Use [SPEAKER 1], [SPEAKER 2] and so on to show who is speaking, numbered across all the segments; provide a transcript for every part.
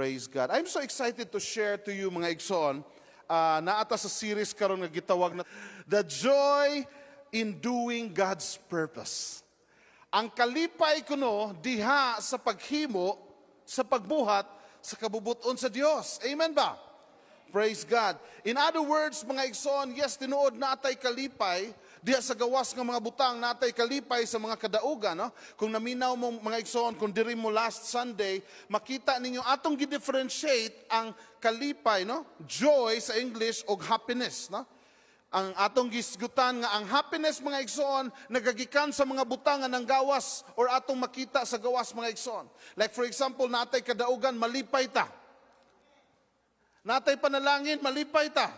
[SPEAKER 1] Praise God. I'm so excited to share to you, mga igsoon, naa ta sa series karon nga gitawag na The Joy in Doing God's Purpose. Ang kalipay kuno diha sa paghimo, sa pagbuhat sa kabubuton sa Dios. Amen ba? Praise God. In other words, mga igsoon, yes, tinuod naa tay kalipay diha sa gawas nga mga butang, naa tay kalipay sa mga kadaugan, no? Kung naminaw mo, mga igsoon, kung diri mo last Sunday, makita ninyo atong gi-differentiate ang kalipay, no? Joy sa English og happiness, no? Ang atong gisgutan nga ang happiness, mga igsoon, nagagikan sa mga butang nga nanggawas or atong makita sa gawas, mga igsoon. Like for example, naa tay kadaugan, malipay ta. Naa tay panalangin, malipay ta.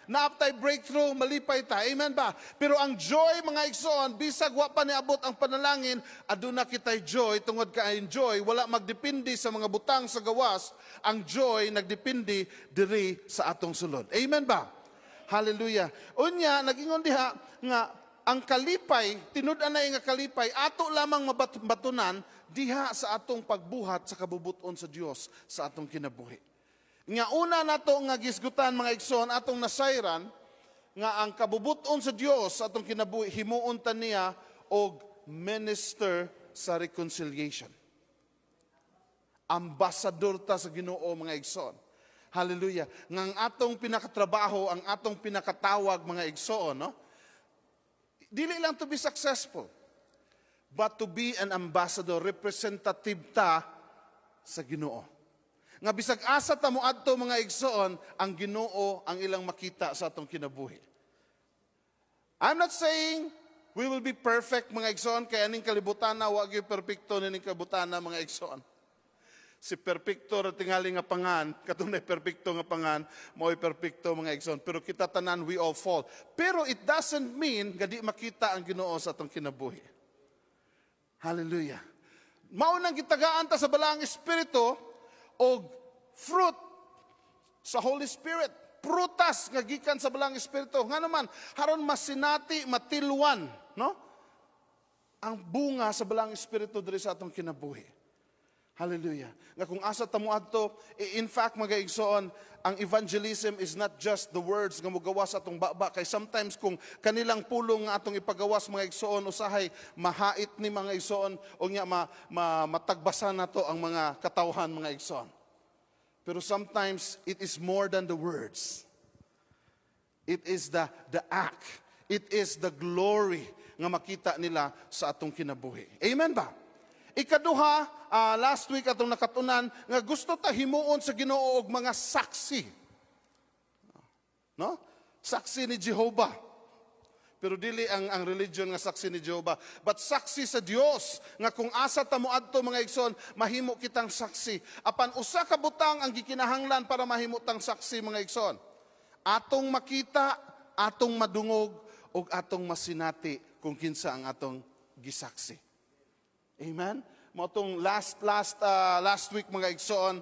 [SPEAKER 1] Naa tay breakthrough, malipay ta. Amen ba? Pero ang joy, mga igsoon, bisag wa pa niabot ang panalangin, aduna kitay joy tungod kay ang joy wala magdepende sa mga butang sa gawas, ang joy nagdepende diri sa atong sulod. Amen ba? Hallelujah. Unya, nagingon diha nga ang kalipay, tinud-anay nga kalipay, ato lamang mabatunan diha sa atong pagbuhat sa kabubuton sa Dios sa atong kinabuhi. Nga una nato nga gisgutan, mga igsoon, atong nasayran nga ang kabubuton sa Dios sa atong kinabuhi, himuon ta niya og minister sa reconciliation. Ambassador ta sa Ginoo, mga igsoon. Hallelujah. Nga ang atong pinakatrabaho, ang atong pinakatawag, mga igsoon, no? Dili lang to be successful, but to be an ambassador, representative ta sa Ginoo. Nga bisag asa ta moadto, mga igsoon, ang Ginoo ang ilang makita sa atong kinabuhi. I'm not saying we will be perfect, mga igsoon, kay aning kalibutan na wa gyud perpekto nining kalibutan na, mga igsoon. Si perpekto ra tingali nga pangan, katong na perpekto nga pangan, mao'y perpekto, mga igsoon. Pero kita tanan, we all fall. Pero it doesn't mean nga di makita ang Ginoo sa atong kinabuhi. Hallelujah. Mao nang gitagaan ta sa Balaang Espiritu og fruit sa Holy Spirit. Prutas nga gikan sa Balaang Espiritu. Nga naman, haron masinati, matilwan, no? Ang bunga sa Balaang Espiritu diri sa atong kinabuhi. Hallelujah. Nga kung asa ta moadto, in fact, mga igsoon, ang evangelism is not just the words nga mogawas atong baba. Kay sometimes kung kanilang pulong nga atong ipagawas, mga igsoon, usahay mahait ni, mga igsoon, o nga matagbasan nato ang mga katawhan, mga igsoon. Pero sometimes it is more than the words. It is the act. It is the glory nga makita nila sa atong kinabuhi. Amen ba? Ikaduha, last week atong nakatunan nga gusto ta himuon sa Ginoo og mga saksi. No? Saksi ni Jehovah. Pero dili ang religion nga saksi ni Jehovah, but saksi sa Dios nga kung asa ta moadto, mga igsoon, mahimo kitang saksi. Apan usa ka butang ang gikinahanglan para mahimo tang saksi, mga igsoon. Atong makita, atong madungog ug atong masinati kung kinsa ang atong gisaksi. Amen? Mao tong last last last week, mga igsoon,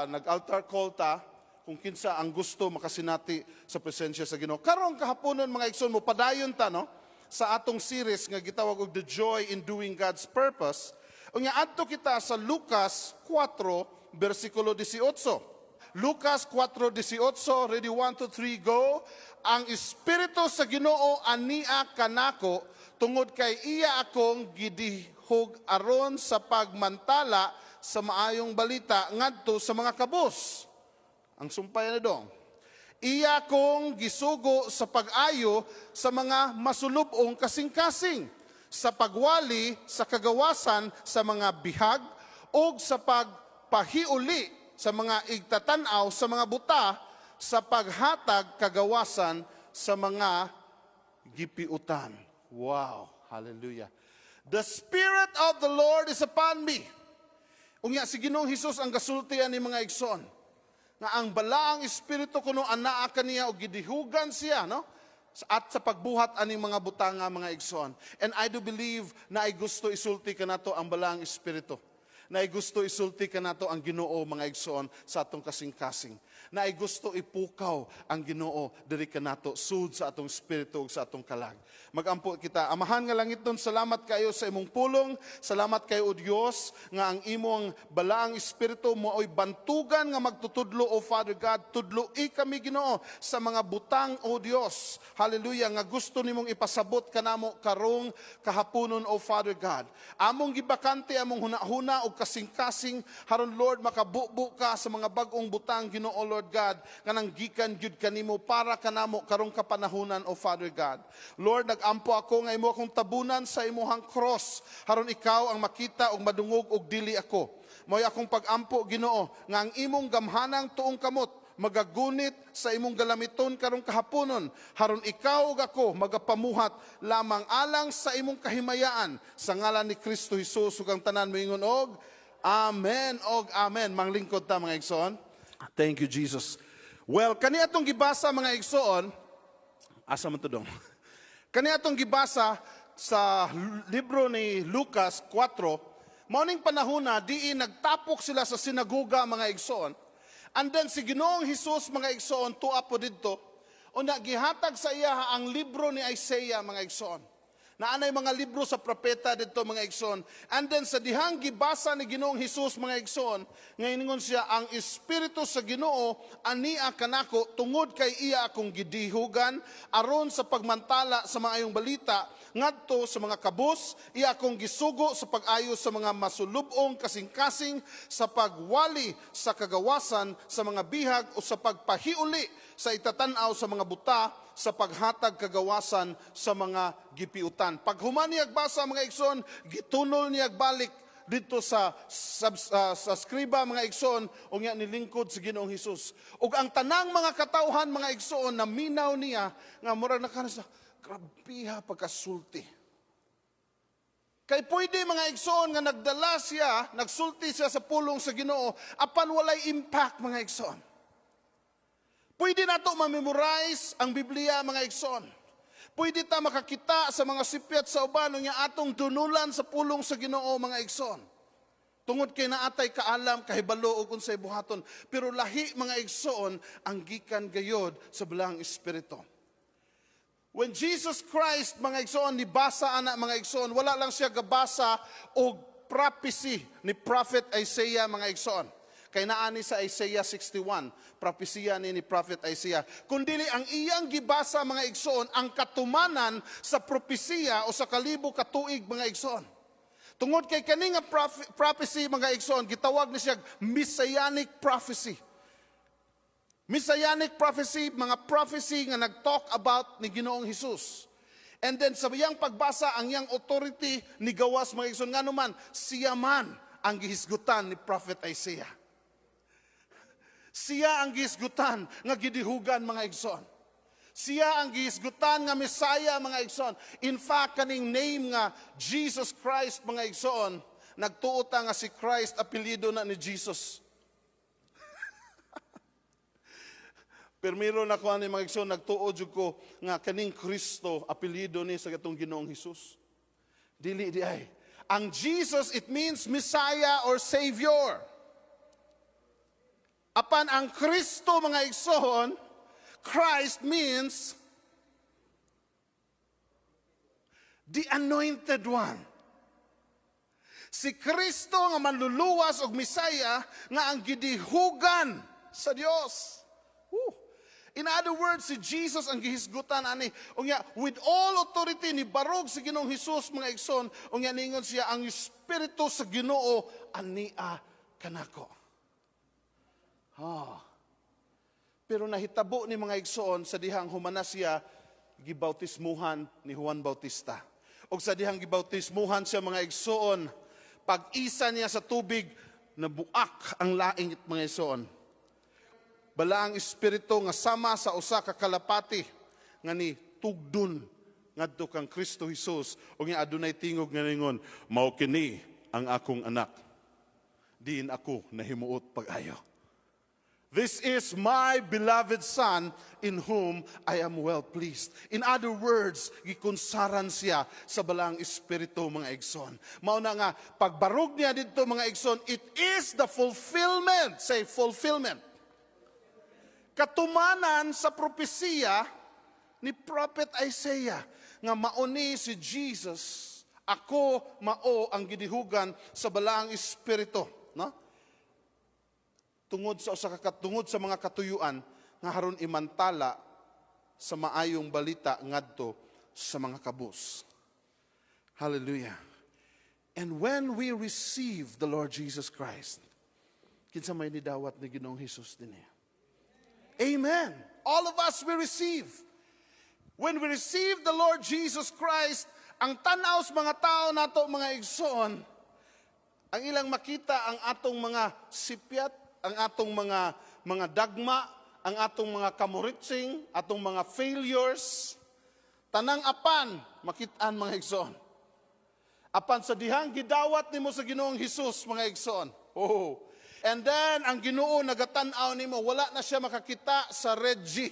[SPEAKER 1] nag-altar call ta kung kinsa ang gusto makasinati sa presensya sa Ginoo. Karong kahaponon, mga igsoon, mo padayon ta, no, sa atong series nga gitawag og The Joy in Doing God's Purpose. Unya adto kita sa Lucas 4 bersikulo 18. Lucas 4:18, ready, 1, 2, 3, go. "Ang Espiritu sa Ginoo ania kanako tungod kay iya akong gidihog aron sa pagmantala sa maayong balita ngadto sa mga kabus." Ang sumpay na dong. "Iya kong gisugo sa pag-ayo sa mga masulubong kasing-kasing, sa pagwali sa kagawasan sa mga bihag, ug sa pagpahiuli sa mga igtatanaw sa mga buta, sa paghatag kagawasan sa mga gipiutan." Wow, hallelujah. "The Spirit of the Lord is upon me." Unya si Ginoong Hesus ang gasultian ni, mga igsoon, nga ang Balaang Espiritu kuno anaa kaniya og gidihugan siya, no, at sa pagbuhat aning mga butanga, mga igsoon. And I do believe na ay gusto isulti kanato ang Balaang Espiritu. Na ay gusto isulti kanato ang Ginoo, mga igsoon, sa atong kasing-kasing. Naay gusto ipukaw ang Ginoo diri kanato sud sa atong espiritu ug sa atong kalag. Magampo kita. Amahan nga langitnon, salamat kayo sa imong pulong. Salamat kayo, O Dios, nga ang imong balaang espiritu maoy bantugan nga magtutudlo, O Father God. Tudloi kami, Ginoo, sa mga butang, O Dios. Hallelujah, nga gusto nimong ipasabot kanamo karong kahaponon, O Father God. Among gibakante among hunahuna ug kasing-kasing haron, Lord, makabubo ka sa mga bag-ong butang, Ginoo, Lord God, kanang gikan gyud kanimo para kanamo karong kapanahunan, O Father God. Lord, nagampo ako nga imo akong tabunan sa imuhang cross haron ikaw ang makita ug madungog ug dili ako. Mao'y akong pag-ampo, Ginoo, nga ang imong gamhanang tuong kamot magagunit sa imong galamiton karong kahaponon haron ikaw ug ako magapamuhat lamang alang sa imong kahimayaan, sa ngalan ni Kristo Jesus, ug ang tanan moingon og amen og amen. Manglingkod ta, mga igsoon. Thank you, Jesus. Well, kani atong gibasa, mga igsoon, asa man to dong? Kani atong gibasa sa libro ni Lucas 4, mao ning panahona diin nagtapok sila sa sinagoga, mga igsoon. And then si Ginoong Hesus, mga igsoon, tuwa po didto. Una gihatag sa iya ang libro ni Isaiah, mga igsoon. Naanay mga libro sa propeta didto, mga igsoon. And then sa dihang gibasa ni Ginoong Hesus, mga igsoon, nga ingon siya, "Ang espiritu sa Ginoo ania kanako tungod kay iya akong gidihugan aron sa pagmantala sa maayong balita ngadto sa mga kabus, iya akong gisugo sa pag-ayo sa mga masulubong kasing-kasing, sa pagwali sa kagawasan sa mga bihag o sa pagpahiuli sa itatan-aw sa mga buta, sa paghatag kagawasan sa mga gipiutan." Paghuman niyag basa, mga igsoon, gitunol niyag balik dito sa skriba, mga igsoon, unya nilingkod si Ginoong Hesus. Ug ang tanang mga katawhan, mga igsoon, naminaw niya nga murag nakana sa grabiha pagkasulti. Kay pwede, mga igsoon, nga nagdala siya, nagsulti siya sa pulong sa Ginoo, apan walay impact, mga igsoon. Pwede nato ma-memorize ang Biblia, mga igsoon. Pwede ta makakita sa mga sipyat sa uban nga atong dunulan sa pulong sa Ginoo, mga igsoon. Tungod kay naatay kaalam, kahibalo og unsay buhaton. Pero lahi, mga igsoon, ang gikan gayod sa Balaang Espiritu. When Jesus Christ, mga igsoon, nibasa ana, mga igsoon, wala lang siya gabasa og prophecy ni Prophet Isaiah, mga igsoon. Kay naani sa Isaiah 61, propesya ni Prophet Isaiah. Kundili ang iyang gibasa, mga igsoon, ang katumanan sa propesiya o sa kalibo katuig, mga igsoon. Tungod kay kani nga prophecy, mga igsoon, gitawag ni siya Messianic prophecy. Messianic prophecy, mga prophecy nga nag-talk about ni Ginoong Hesus. And then sa iyang pagbasa, ang iyang authority ni gawas, mga igsoon, ngano man, siya man ang gihisgutan ni Prophet Isaiah. Siya ang gihisgutan nga gidihugan, mga igsoon. Siya ang gihisgutan nga Messiah, mga igsoon. In fact, kaning name nga Jesus Christ, mga igsoon, nagtuo ta nga si Christ apelyido na ni Jesus. Permiro na ko ani, mga igsoon, nagtuo jud ko nga kaning Kristo apelyido ni sa katong Ginoong Hesus. Dili di ay. Ang Jesus, it means Messiah or Savior. Apan ang Kristo, mga igsoon, Christ means the anointed one. Si Kristo nga manluluwas og Messiah nga ang gidihugan sa Dios. Woo. In other words, si Jesus ang gihisgutan ani. Unya, with all authority ni barog si Ginoong Hesus, mga igsoon, unya ningon siya, "Ang espiritu sa Ginoo ania kanako." Ah. Pero nahitabo ni, mga igsoon, sa dihang humana siya gibautismuhan ni Juan Bautista. Og sa dihang gibautismuhan siya, mga igsoon, pag-isa niya sa tubig, nabuak ang laing, mga igsoon. Balaang espiritu nga sama sa usa ka kalapati nga ni tugdon ngadto kang Kristo Jesus ug nga adunay tingog nga ningon, "Mao kini ang akong anak. Diin ako nahimuot pag-ayo. This is my beloved Son in whom I am well pleased." In other words, gikunsaran siya sa Balaang Espiritu, mga igsoon. Mao na nga, pagbarog niya didto, mga igsoon, it is the fulfillment. Say, "Fulfillment." Katumanan sa propesiya ni Prophet Isaiah nga mauni si Jesus, "Ako mao ang gidihugan sa Balaang Espiritu," no, tungod sa mga katuyuan nga haron imantala sa maayong balita ngadto sa mga kabus. Hallelujah. And when we receive the Lord Jesus Christ, kinsa may nidawat ni Ginoong Hesus dinhi? Amen. All of us, we receive. When we receive the Lord Jesus Christ, ang tan-aw sa mga tao nato, mga igsoon, ang ilang makita ang atong mga sipyat, ang atong mga dagma, ang atong mga kamuritsing, atong mga failures, tanang apan makitaan, mga igsoon. Apan sa dihang gidawat nimo sa Ginoong Hesus, mga igsoon. Oh. And then ang Ginoo nagatan-aw nimo, wala na siya makakita sa Reggie.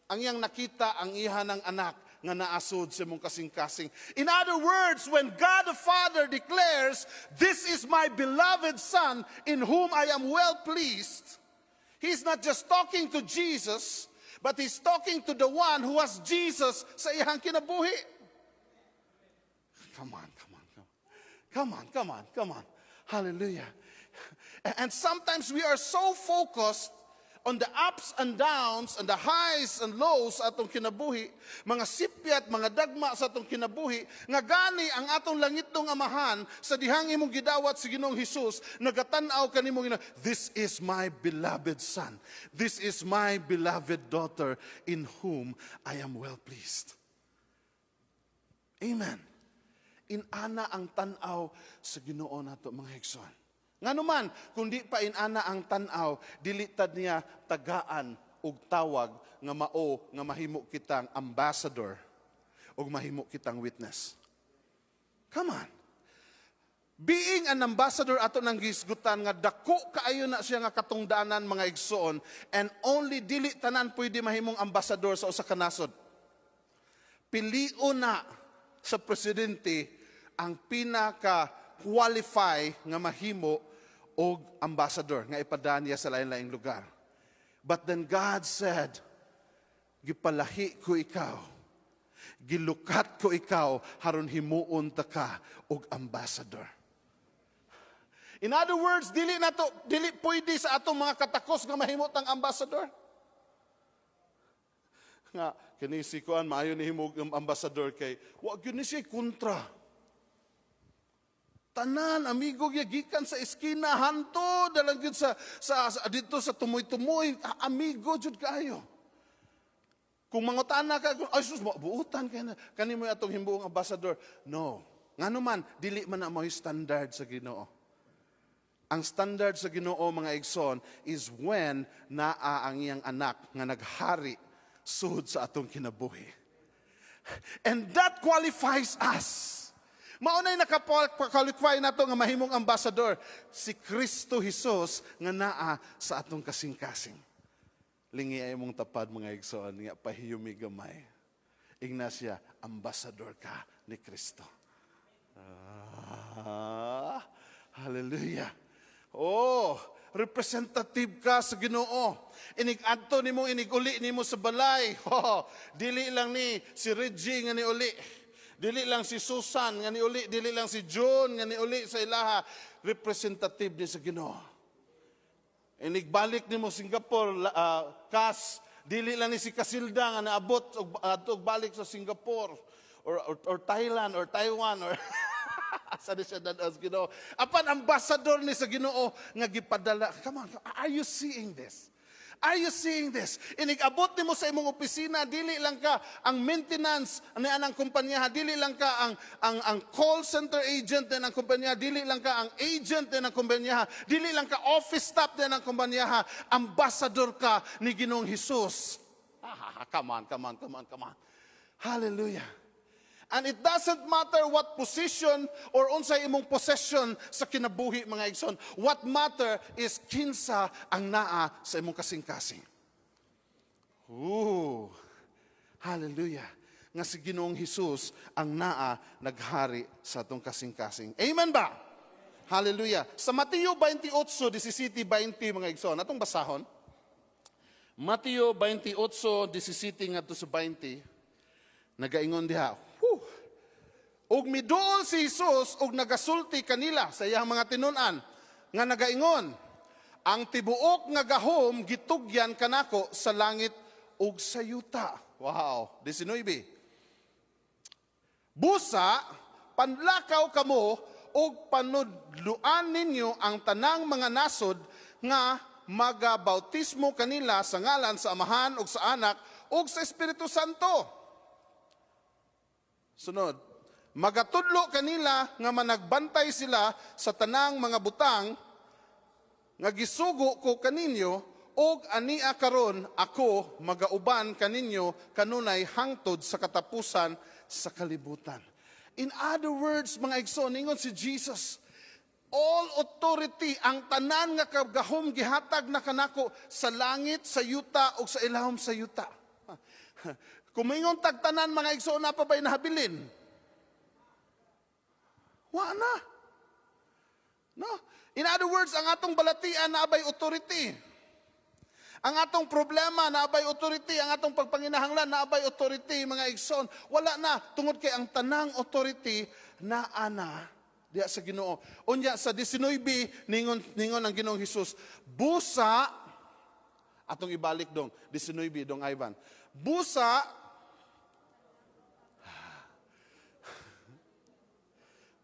[SPEAKER 1] Ang iyang nakita ang iha ng anak nga naasod sa imong kasing-kasing. In other words, when God the Father declares, "This is my beloved Son in whom I am well pleased," He's not just talking to Jesus, but He's talking to the one who has Jesus sa iyang kinabuhi. Come on, come on, come on. Come on, come on, come on. Hallelujah. And sometimes we are so focused on the ups and downs and the highs and lows sa atong kinabuhi, mga sipyat, mga dagma sa atong kinabuhi, nga gani ang atong langitnong Amahan, sa dihang imong gidawat si Ginoong Hesus, nagatan-aw kanimo nga, "This is my beloved Son. This is my beloved daughter in whom I am well pleased." Amen. Inana ang tan-aw sa Ginoo nato, mga igsoon. Ngano man, kung di pa inana ang tan-aw, dili ta niya tagaan og tawag nga mao nga mahimo kitang ambassador ug mahimo kitang witness. Come on. Being an ambassador, ato nang gisgutan nga dako kaayo na siya nga katungdanan, mga igsoon, and only dili tanan pwede mahimong ambassador sa usa ka nasod. Pilion na sa presidente ang pinaka qualify nga mahimo og ambassador nga ipadaan niya sa lain-laing lugar. But then God said, "Gipalahi ko ikaw. Gilukat ko ikaw haron himuon ta ka og ambassador." In other words, dili nato dili pwede sa atong mga katakos nga mahimo tang ambassador. Nga kini si kuan, maayo ni himog ang ambassador kay wa gyud ni siya kontra. Tanan amigo gyud gikan sa eskina hanto dalang gyud sa dito sa tumoy-tumoy, amigo jud kaayo. Kung mangutana ka, "Ay sus, buutan kay na kani mo atong himbuong ambassador." No. Ngano man, dili man na mo'y standard sa Ginoo. Ang standard sa Ginoo, mga igsoon, is when naa ang iyang anak nga naghari sud sa atong kinabuhi. And that qualifies us. Mao na'y naka-qualify nato nga mahimong ambassador, si Kristo Jesus nga naa sa atong kasing-kasing. Lingi ay mong tapad, mga igsoon, nga pahiyumi gamay. Ignacia, ambassador ka ni Kristo. Ah, hallelujah. Oh, representative ka sa Ginoo. Inig adto nimo, inig uli nimo sa balay. Oh, dili lang ni si Reggie nga ni uli. Dili lang si Susan nga ni uli, dili lang si John nga ni uli sa ilaha. Representative ni sa Ginoo. Inigbalik nimo Singapore, kas dili lang ni si Casilda nga naabot og adto og balik sa Singapore or Thailand or Taiwan or asa ni siya dad sa Ginoo. Apan ambassador ni sa Ginoo nga gipadala. Come on, are you seeing this? Are you seeing this? Inig-abot nimo sa imong opisina, dili lang ka ang maintenance ni anang kumpanya, dili lang ka ang call center agent ni ang kumpanya, dili lang ka ang agent ni ang kumpanya, dili lang ka office staff ni ang kumpanya, ambassador ka ni Ginoong Hesus. Ah, come on, come on, come on, come on. Hallelujah. And it doesn't matter what position or unsay imong possession sa kinabuhi, mga igsoon. What matter is kinsa ang naa sa imong kasing-kasing. Ooh. Hallelujah. Nga si Ginoong Hesus ang naa naghari sa atong kasing-kasing. Amen ba? Hallelujah. Sa Mateo 28, 17, 20, mga igsoon, atong basahon. Mateo 28:17 ngadto sa 20, nagaingon diha. Whew. Ug miduol si Jesus ug nagasulti kanila sa iyang mga tinun-an nga nagaingon, "Ang tibuok nga gahom gitugyan kanako sa langit ug sa yuta." Wow, 19. "Busa, panlakaw kamo ug panudluan ninyo ang tanang mga nasod nga magabautismo kanila sa ngalan sa Amahan ug sa Anak ug sa Espiritu Santo." Sunod, "Magatudlo kanila nga managbantay sila sa tanang mga butang nga gisugo ko kaninyo, ug ania karon ako magauban kaninyo kanunay hangtod sa katapusan sa kalibutan." In other words, mga igsoon, ningon si Jesus, all authority, ang tanan nga kagahom gihatag na kanako sa langit, sa yuta, o sa ilawom sa yuta. Kung mingon tag tanan, mga igsoon, naa pa ba'y nahabilin? Wa na. No? In other words, ang atong balatian naa bay authority. Ang atong problema naa bay authority, ang atong pagpanginahanglan naa bay authority, mga igsoon. Wala na tungod kay ang tanang authority naa na diya sa Ginoo. Unya sa 19, ningon ang Ginoong Hesus, busa, atong ibalik dong 19 dong, Ivan. Busa.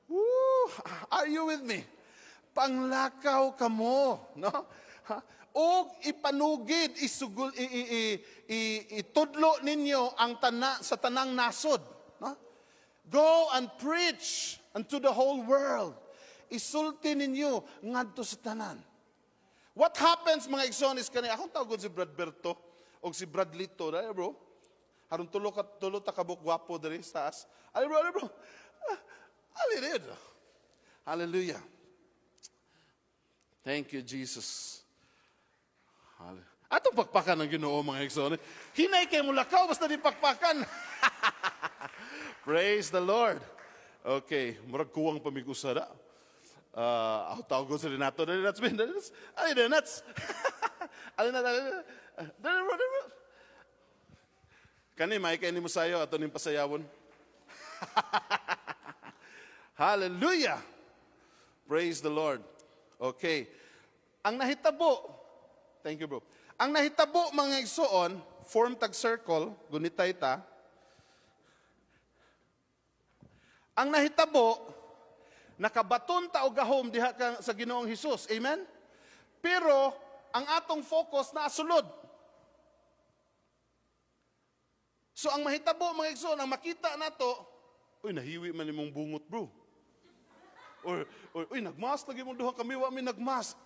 [SPEAKER 1] Woo! Are you with me? Panglakaw kamo, no? Ha? Og ipanugid, isugul, i, i, i, i, itudlo ninyo ang tana, sa tanang nasod. No? Go and preach unto the whole world. Isulti ninyo ngadto sa tanan. What happens, mga igsoon, is kani akong tawgon si Brad Berto o si Brad Lito, dahil bro. Haron tulo ka tulo ta kabuk gwapo diri sa taas. Ali bro, ali bro. Ah, hallelujah. Hallelujah. Thank you, Jesus. Hallelujah. Atong pakpakan ng Ginoo, mga igsoon. Hinay kay mulakaw basta di pakpakan. Praise the Lord. Okay, murag kuwang pamig-usa da. Ako tawag ko sa Renato. Dali, nuts, ben. Dali, nuts. Ali, dali, nuts. Ali na, dali, dali, bro, dali, bro. Kani, may kay nimo sayo, ato ning pasayawon. Hallelujah! Praise the Lord. Okay. Ang nahitabo, thank you, bro. Ang nahitabo, mga igsoon, form tag circle, gunitay ta. Ang nahitabo, nakabaton ta og gahom diha ka sa Ginoong Hesus. Amen? Pero ang atong focus naa sulod. So ang mahitabo, mga igsoon, ang makita nato, "Uy, nahiwi man imong bungot, bro." Or "Uy, nagmask lagi mong duha, kami wa mi nagmask.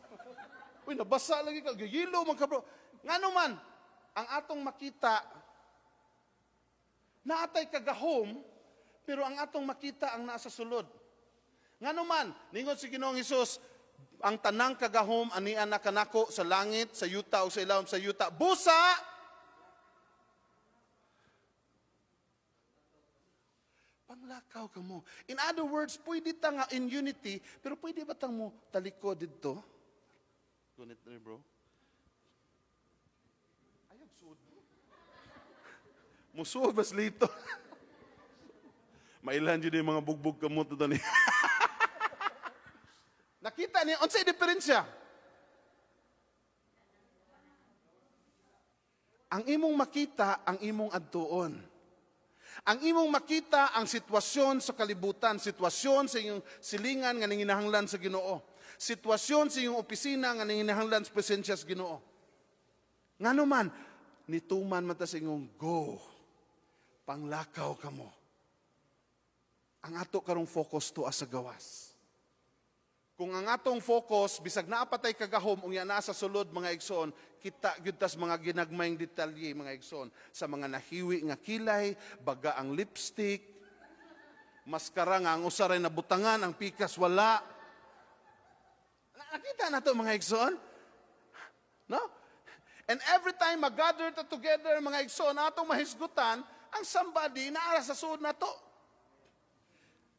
[SPEAKER 1] Uy, nabasa lagi ka, giyilo man ka, bro." Ngano man, ang atong makita, naatay kagahom, pero ang atong makita ang nasa sulod. Ngano man, ningon si Ginoong Hesus, ang tanang kagahom ania na kanako sa langit, sa yuta o sa ilawom sa yuta. Busa! Panglakaw ka mo. In other words, pwede ta nga in unity, pero pwede ba tang mo talikod dito? Gunit na bro. Ayaw, suod bro. Musuod bas lito. Mailan yun yung mga bugbog kamot na ni. Nakita niya, unsay diferensya? Ang imong makita, ang imong adtuon. Ang imong makita ang sitwasyon sa kalibutan, sitwasyon sa inyong silingan nga nanginahanglan sa Ginoo. Sitwasyon sa inyong opisina nga nanginahanglan sa presensya sa Ginoo. Ngano man, nituman man ta sa inyong go. Panglakaw kamo. Ang ato karong focus tuwa sa gawas. Kung ang atong focus, bisag naa patay kagahom, unya naa sa sulod, mga igsoon, kita gyud tas mga ginagmayng detalye, mga igsoon, sa mga nahiwi nga kilay, baga ang lipstick, maskara nga ang usa ray nabutangan, ang pikas wala. Nakita na to, mga igsoon? No? And every time mag-gather ta together, mga igsoon, atong mahisgutan, ang somebody naa sa sulod na to.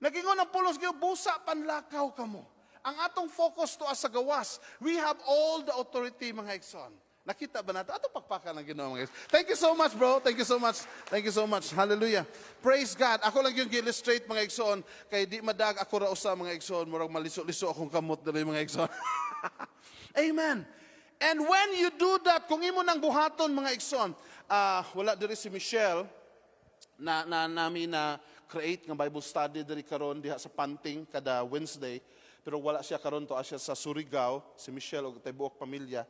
[SPEAKER 1] Nagingon ang pulos gyud, "Busa panlakaw kamo." Ang atong focus to sa gawas. We have all the authority, mga igsoon. Nakita ba nato? Ato pakpakan ang Ginoo, mga guys. Thank you so much, bro. Thank you so much. Thank you so much. Hallelujah. Praise God. Ako lang yung gi-illustrate, mga igsoon, kay di madag ako ra usa, mga igsoon, murag maliso-liso akong kamot diri, mga igsoon. Amen. And when you do that, kung imo nang buhaton, mga igsoon, wala diri si Michelle na nami na create nga Bible study diri karon diha sa Panting kada Wednesday, pero wala siya karon, to siya sa Surigao si Michelle og tibuok pamilya.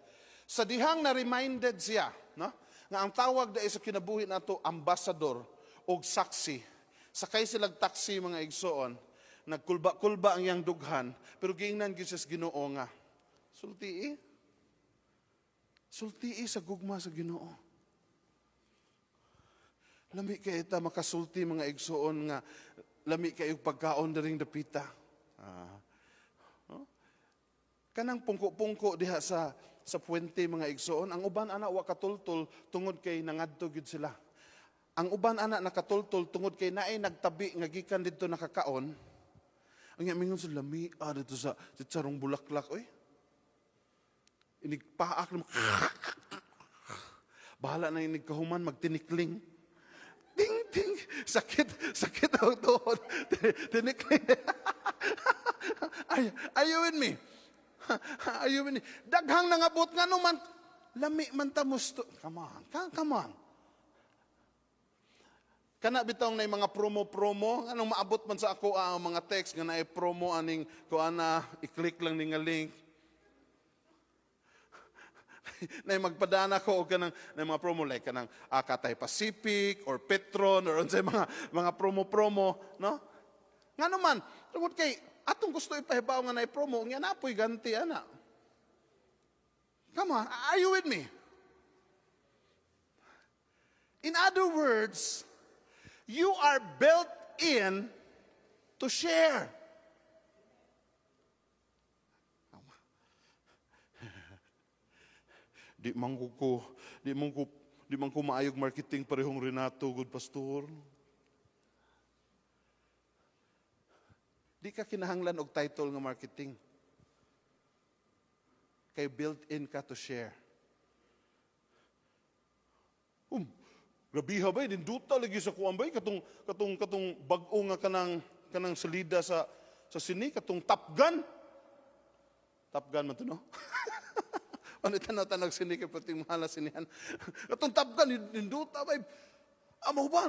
[SPEAKER 1] Sa dihang na reminded siya, no, nga ang tawag dai sa kinabuhi nato ambassador og saksi. Sakay silag taxi, mga igsoon, nagkulba-kulba ang iyang dughan, pero giingnan gyud siya sa Ginoo nga sultii. Sultii sa gugma sa Ginoo. Lami kay ta makasulti, mga igsoon, nga lami kayo pagkaon diring dapita. Ah. No? Kanang pungko-pungko diha sa puwente, mga igsoon, ang uban ana wa katultol tungod kay nangadto gyud sila. Ang uban ana nakatultol tungod kay naay nagtabi nga gikan didto nakakaon. Ang mingon sa lami dito sa chicharong bulaklak oy. Inig paak na bahala na, inig kahuman magtinikling. Ting ting, sakit sakit ang tuhod. Tinikling. Ay, are you with me? Are you with me? Daghang nangabot nga man lami man ta musto. Come on, come on. Kana bitong na mga promo-promo, anong maabot man sa ako ang mga text nga naay promo aning kuana, i-click lang ni nga link. Na magpadana ko og kanang na mga promo like kanang Cathay Pacific or Petron or unsay mga promo-promo, no? Ngano man, tungod kay atong gusto ipahibaw nga naay promo, nya napoy ganti ana. Come on, are you with me? In other words, you are built in to share. Di man ko maayog marketing parehong Renato, good pastor. Di ka kinahanglan og title nga marketing. Kay built-in ka to share. Grabiha ba, ninduta lagi sa kuan ba, katong bag-o nga kanang salida sa sini, katong Top Gun. Top Gun man to, no? Ano tanaw-tanaw sini kay pating mahala sinihan. Katong Top Gun, ninduta ba? Amo ba?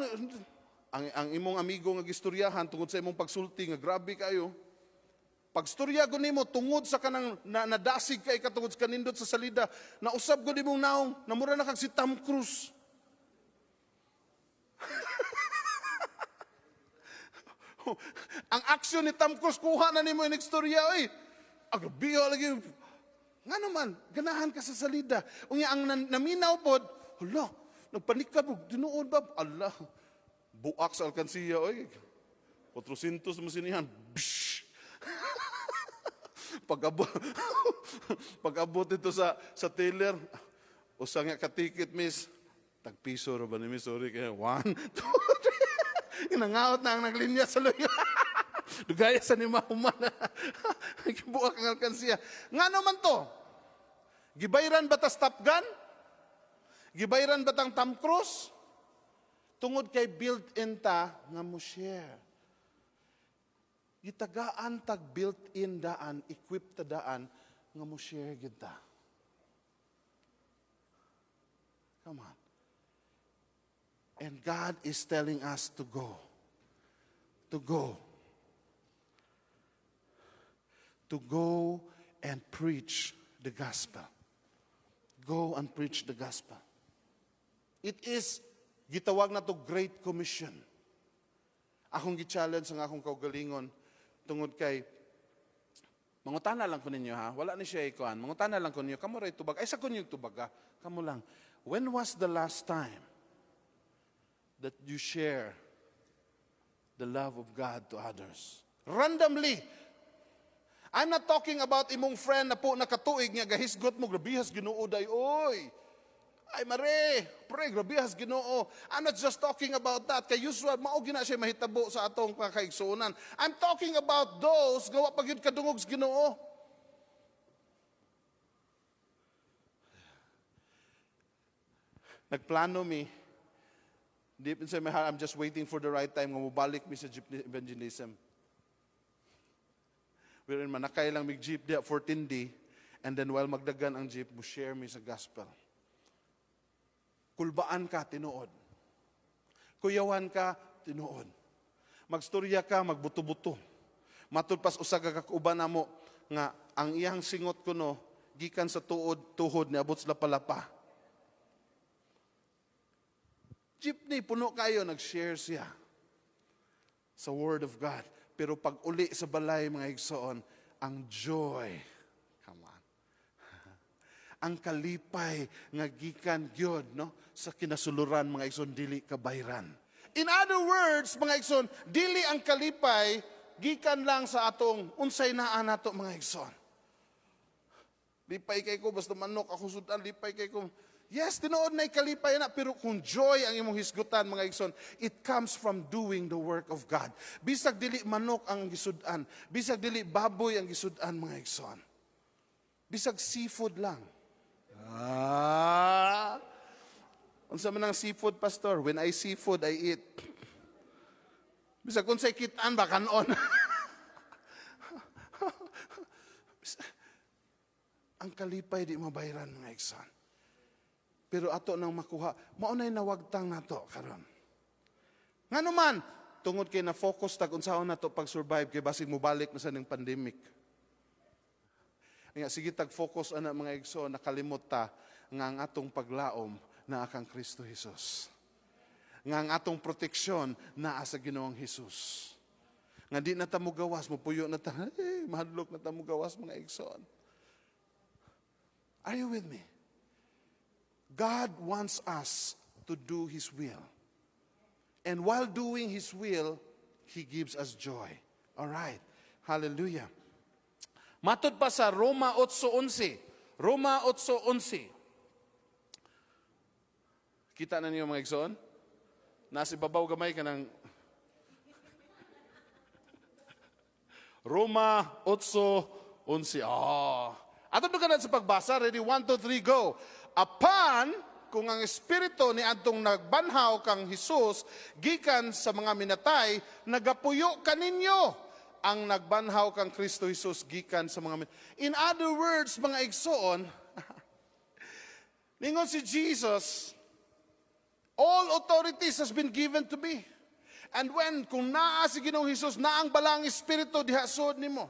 [SPEAKER 1] Ang imong amigo nga gistoryahan tungod sa imong pagsulti nga grabe kayo. Pagstorya ko nimo tungod sa kanang nadasig kay katungod sa kanindot sa salida, nausab ko nimong naong, namura na kag si Tom Cruise. Ang aksyon ni Tom Cruise kuha na nimo inig istorya oy. Agrabiho lagi. Nga naman, ganahan ka sa salida. Unya ang naminaw pod, hala, nagpanikab og tinuod ba? Allah. Buak sa alkansiya oy. 400 mo sinihan. Bsh! Pag-abot ito sa teller, usa nga katikit, miss, tag piso ra ba ni miss? Sorry kaya 1, 2, 3. Nangaot na ang naglinya sa luyo. Dugaya sa ni mahuman. Buak ang alkansiya. Nga naman to? Gibayran ba ta Top Gun? Gibayran ba tang Tom Cruise? Tungod kay built-in ta nga mo share. Gitagaan tag built-in daan, equipped ta daan nga mo share gid ta. Come on. And God is telling us to go. To go. To go and preach the gospel. Go and preach the gospel. It is, gitawag na to Great Commission. Akong gi-challenge ang akong kaugalingon tungod kay mangutana lang ko ninyo ha, wala ni siya ikuan. Mangutana lang ko ninyo, kamo ray tubag. Ay sa kunyong tubag ha, kamo lang. When was the last time that you share the love of God to others? Randomly. I'm not talking about imong friend na po nakatuig nga gahisgot mo, grabihas Ginoo day, oy. Ay mare, pre, grabihas Ginoo. I'm not just talking about that. Kay usual, mao gina siya mahitabo sa atong pagkaigsuonan. I'm talking about those gawa pa gyud kadungog sa Ginoo. Nagplano mi, deep inside my heart, I'm just waiting for the right time nga mobalik mi sa jeepney evangelism. Wherein manakay lang mig jeep diya 14D, and then while magdagan ang jeep, mo share mi sa gospel. Kulbaan ka, tinuod. Kuyawan ka, tinuod. Magstorya ka, magbuto-buto. Matud pas usa ka kauban namo nga ang iyang singot kuno gikan sa tuod tuhod niabot sa lapalapa. Jeepney puno kayo, nag-share siya sa Word of God. Pero pag uli sa balay, mga igsoon, ang joy, come on, ang kalipay nga gikan gyud, no, sa kinasuluran, mga igsoon, dili kabayran. In other words, mga igsoon, dili ang kalipay gikan lang sa atong unsay naa nato, mga igsoon. Lipay kay ko basta manok ako sudan, lipay kay ko. Yes, tinuod na kalipay na, pero kung joy ang imong hisgutan, mga igsoon, it comes from doing the work of God. Bisag dili manok ang gisud-an, bisag dili baboy ang gisud-an, mga igsoon. Bisag seafood lang. Ah. Unsa man ang seafood, Pastor? When I see food, I eat. Bisag kung say kitaan ba kanon. Ang kalipay di mabayran, mga igsoon. Pero ato nang makuha, mao nay nawagtang nato karon. Ngano man, tungod kay na focus tag unsaon nato pag-survive kay basig mobalik na sa ning pandemic. Nga sige tag focus ana, mga igsoon, nakalimot ta nga ang atong paglaom naa kang Kristo Jesus. Nga ang atong proteksyon naa sa Ginoong Hesus. Nga di na ta mo gawas, mopuyo na ta, eh, mahadlok na ta mo gawas, mga igsoon. Are you with me? God wants us to do His will. And while doing His will, He gives us joy. All right. Hallelujah. Matod pa sa Roma 8.11. Roma 8.11. Kita na niyo, mga igsoon? Nasa ibabaw gamay ka ng Roma 8.11. Ah. Ato ka na sa pagbasa. Ready? 1, 2, 3, go. Apan, kung ang espiritu ni adtong nagbanhaw kang Hesus gikan sa mga minatay, nagapuyo kaninyo ang nagbanhaw kang Kristo Jesus gikan sa mga minatay. In other words, mga igsoon, ningon si Jesus, "All authorities has been given to me." And when, kung naa si Ginoong Hesus, naa ang Balaang Espiritu diha sulod nimo.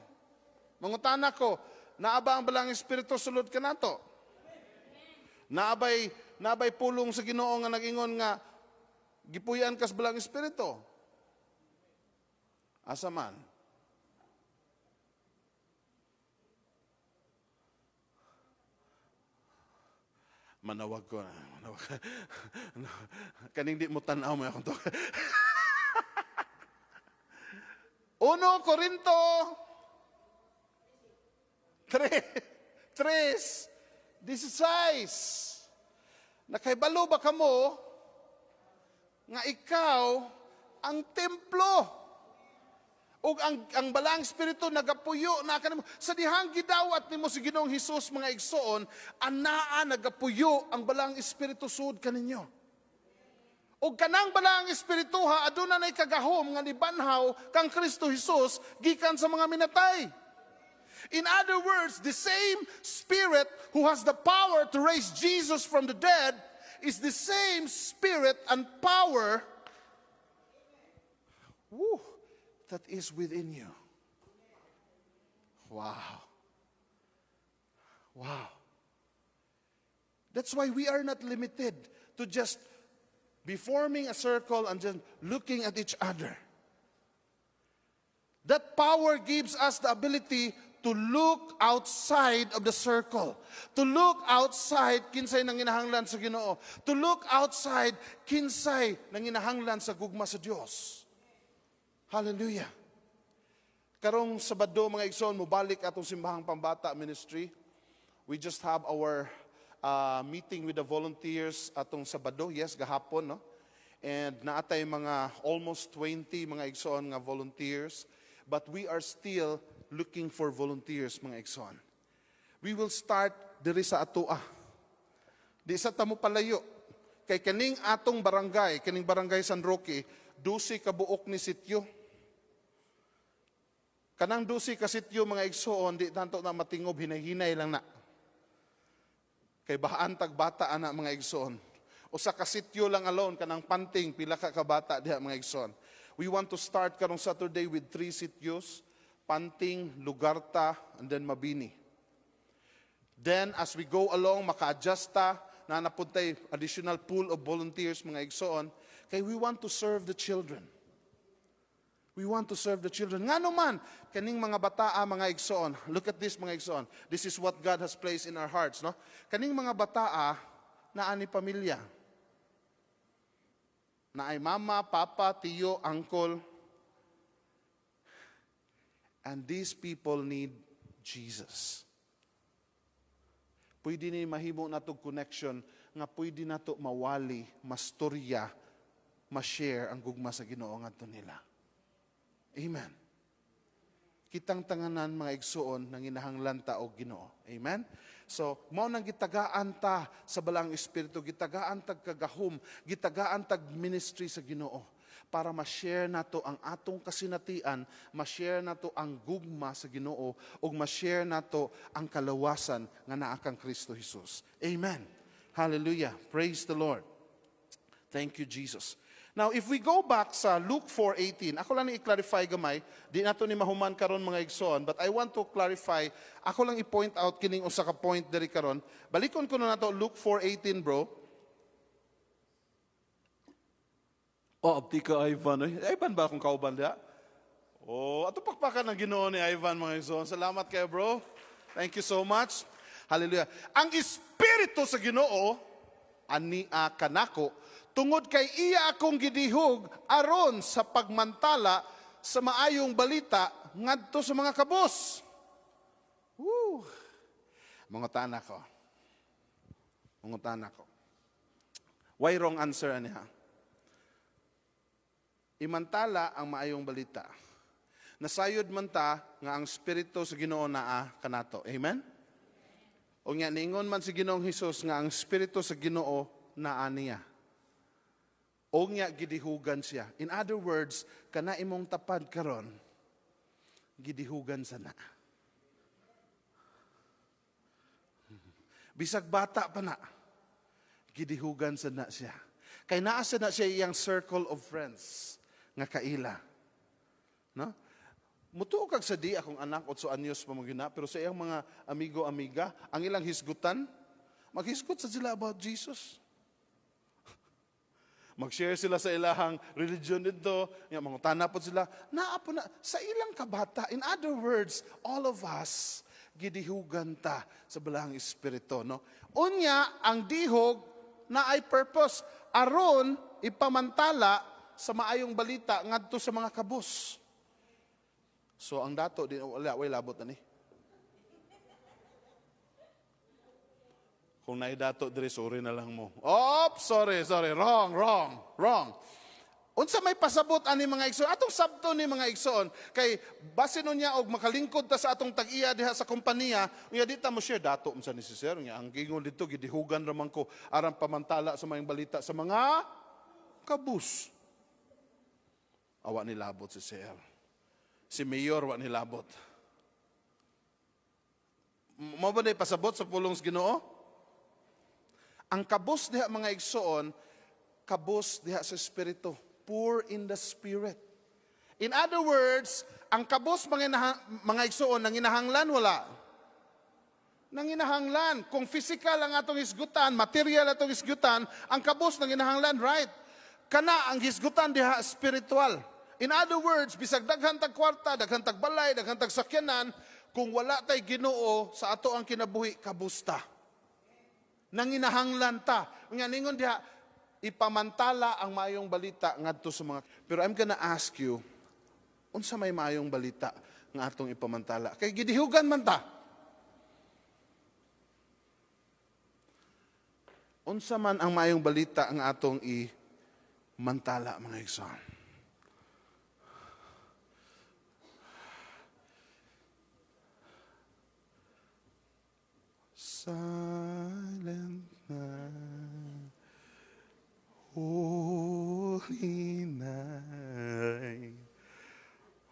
[SPEAKER 1] Mangutana ko, naa ba ang Balaang Espiritu sulod kanato? Naabay pulong sa Ginoo nga nag-ingon nga gipuy-an kas Balaang Espiritu? Asa man? Manawag ko na. Manawag. Kaning di mo tan-aw mo akong to. 1 Corinto 3:16. Nakaibalo ba kamo nga ikaw ang templo? Ug ang Balaang Espiritu nagapuyo na kanimo. Sa dihang gidawat nimo si Ginoong Hesus, mga igsoon, anaa nagapuyo ang Balaang Espiritu sud kaninyo. Ug kanang Balaang Espiritu ha, aduna nay kagahom nga nibanhaw kang Kristo Hesus gikan sa mga minatay. In other words, the same Spirit who has the power to raise Jesus from the dead is the same Spirit and power, woo, that is within you. Wow. Wow. That's why we are not limited to just be forming a circle and just looking at each other. That power gives us the ability to look outside of the circle. To look outside kinsay nanginahanglan sa Ginoo. To look outside kinsay nanginahanglan sa gugma sa Dios. Hallelujah. Karong Sabado, mga igsoon, mobalik atong Simbahang Pambata Ministry. We just have our meeting with the volunteers atong Sabado. Yes, gahapon, no? And naatay mga almost 20, mga igsoon, nga volunteers. But we are still looking for volunteers, mga igsoon. We will start diri sa atoa. Di sa tamo palayo. Kay kaning atong barangay, kaning Barangay San Roque, 12 ka buok ni sityo. Kanang 12 ka sityo, mga igsoon, di tanto na matingob, hinay-hinay lang na. Kay bahaan tag bata ana, mga igsoon. Usa ka sityo lang alone, kanang Panting, pila ka kabata diha, mga igsoon. We want to start karong Saturday with three sityos: Panting, Lugarta, and then Mabini. Then, as we go along, maka-adjust ta, na napuntay additional pool of volunteers, mga igsoon, kay we want to serve the children. We want to serve the children. Nga man, kaning mga bataa, mga igsoon, look at this, mga igsoon. This is what God has placed in our hearts, no? Kaning mga bataa, naa ni pamilya. Naay mama, papa, tiyo, uncle. And these people need Jesus. Pwede ni mahimo nato connection nga pwede nato mawali, mastorya, ma-share ang gugma sa Ginoo ngadto nila. Amen. Kitang tanganan, mga igsuon, nanginahanglan ta og Ginoo. Amen. So, mao nang gitagaan ta sa Balaang Espiritu, gitagaan tag kagahom, gitagaan tag ministry sa Ginoo para ma-share nato ang atong kasinatian, ma-share nato ang gugma sa Ginoo ug ma-share nato ang kalawasan nga naa kang Kristo Jesus. Amen. Hallelujah. Praise the Lord. Thank you, Jesus. Now, if we go back sa Luke 4:18, ako lang i-clarify gamay, di nato ni mahuman karon, mga igsoon, but I want to clarify, ako lang i-point out kining usa ka point diri karon. Balikon ko na nato Luke 4:18, bro. Oh, abti ka, Ivan. Ay, Ivan ba akong kauban diha? Oh, ato pakpakan ng Ginoo ni Ivan, mga igsoon. Salamat kayo, bro. Thank you so much. Hallelujah. Ang Espiritu sa Ginoo ania kanako tungod kay iya akong gidihog aron sa pagmantala sa maayong balita ngadto sa mga kabos. Woo. Mangutana ko. Mangutana ko. Why wrong answer ani ha? Imantala ang maayong balita. Nasayod man ta nga ang Espiritu sa Ginoo naa kanato. Amen? O nga ningon man si Ginoong Hesus nga ang Espiritu sa Ginoo naa niya. O nga gidihugan siya. In other words, kana imong tapad karon, gidihugan sa na. Bisag bata pa na, gidihugan sa na siya. Kay naa sa na siya iyang circle of friends nga kaila. No? Mutuo kag sa di akong anak, 8 anyos pa magina, pero sa iyang mga amigo-amiga, ang ilang hisgutan, maghisgot sa sila about Jesus. Mag-share sila sa ilahang religion dito, nga mangutana po sila, naa po na sa ilang kabata. In other words, all of us gidihugan ta sa Balaang Espiritu, no? Unya, ang dihog na ay purpose aron ipamantala sa maayong balita ngadto sa mga kabus. So ang dato di wala way labot ani. Kung naidato diri, sorry na lang mo. Oops, sorry, sorry, wrong, wrong, wrong. Unsa may pasabot ani, mga igsoon? Atong sabto ni, mga igsoon, kay basin unya og makalingkod ta sa atong tag-iya diha sa kompanya, unya di ta mo share dato unsa ni si sir nga ang gingon didto gidihugan ra man ko aron pamantala sa maayong balita sa mga kabus. Awa ni labot si sir. Si mayor wa ni labot. Mao ba pasabot sa pulong sa Ginoo? Ang kabus diha, mga igsoon, kabus diha sa espiritu, poor in the spirit. In other words, ang kabus mga igsoon nanginahanglan wala? Nanginahanglan. Kung physical ang atong hisgutan, material atong hisgutan, ang kabus nanginahanglan, right? Kana ang hisgutan diha spiritual. In other words, bisag daghan tag kwarta, daghan tag balay, daghan tag sakyanan, kung wala tay Ginoo sa ato ang kinabuhi, kabusta. Nanginahanglan ta. Nga ningon diha, ipamantala ang maayong balita ngadto sa mga. Pero I'm gonna ask you, unsa may maayong balita nga atong ipamantala? Kay gidihugan man ta. Unsa man ang maayong balita nga atong imantala, mga igsoon? Silent night. Holy night,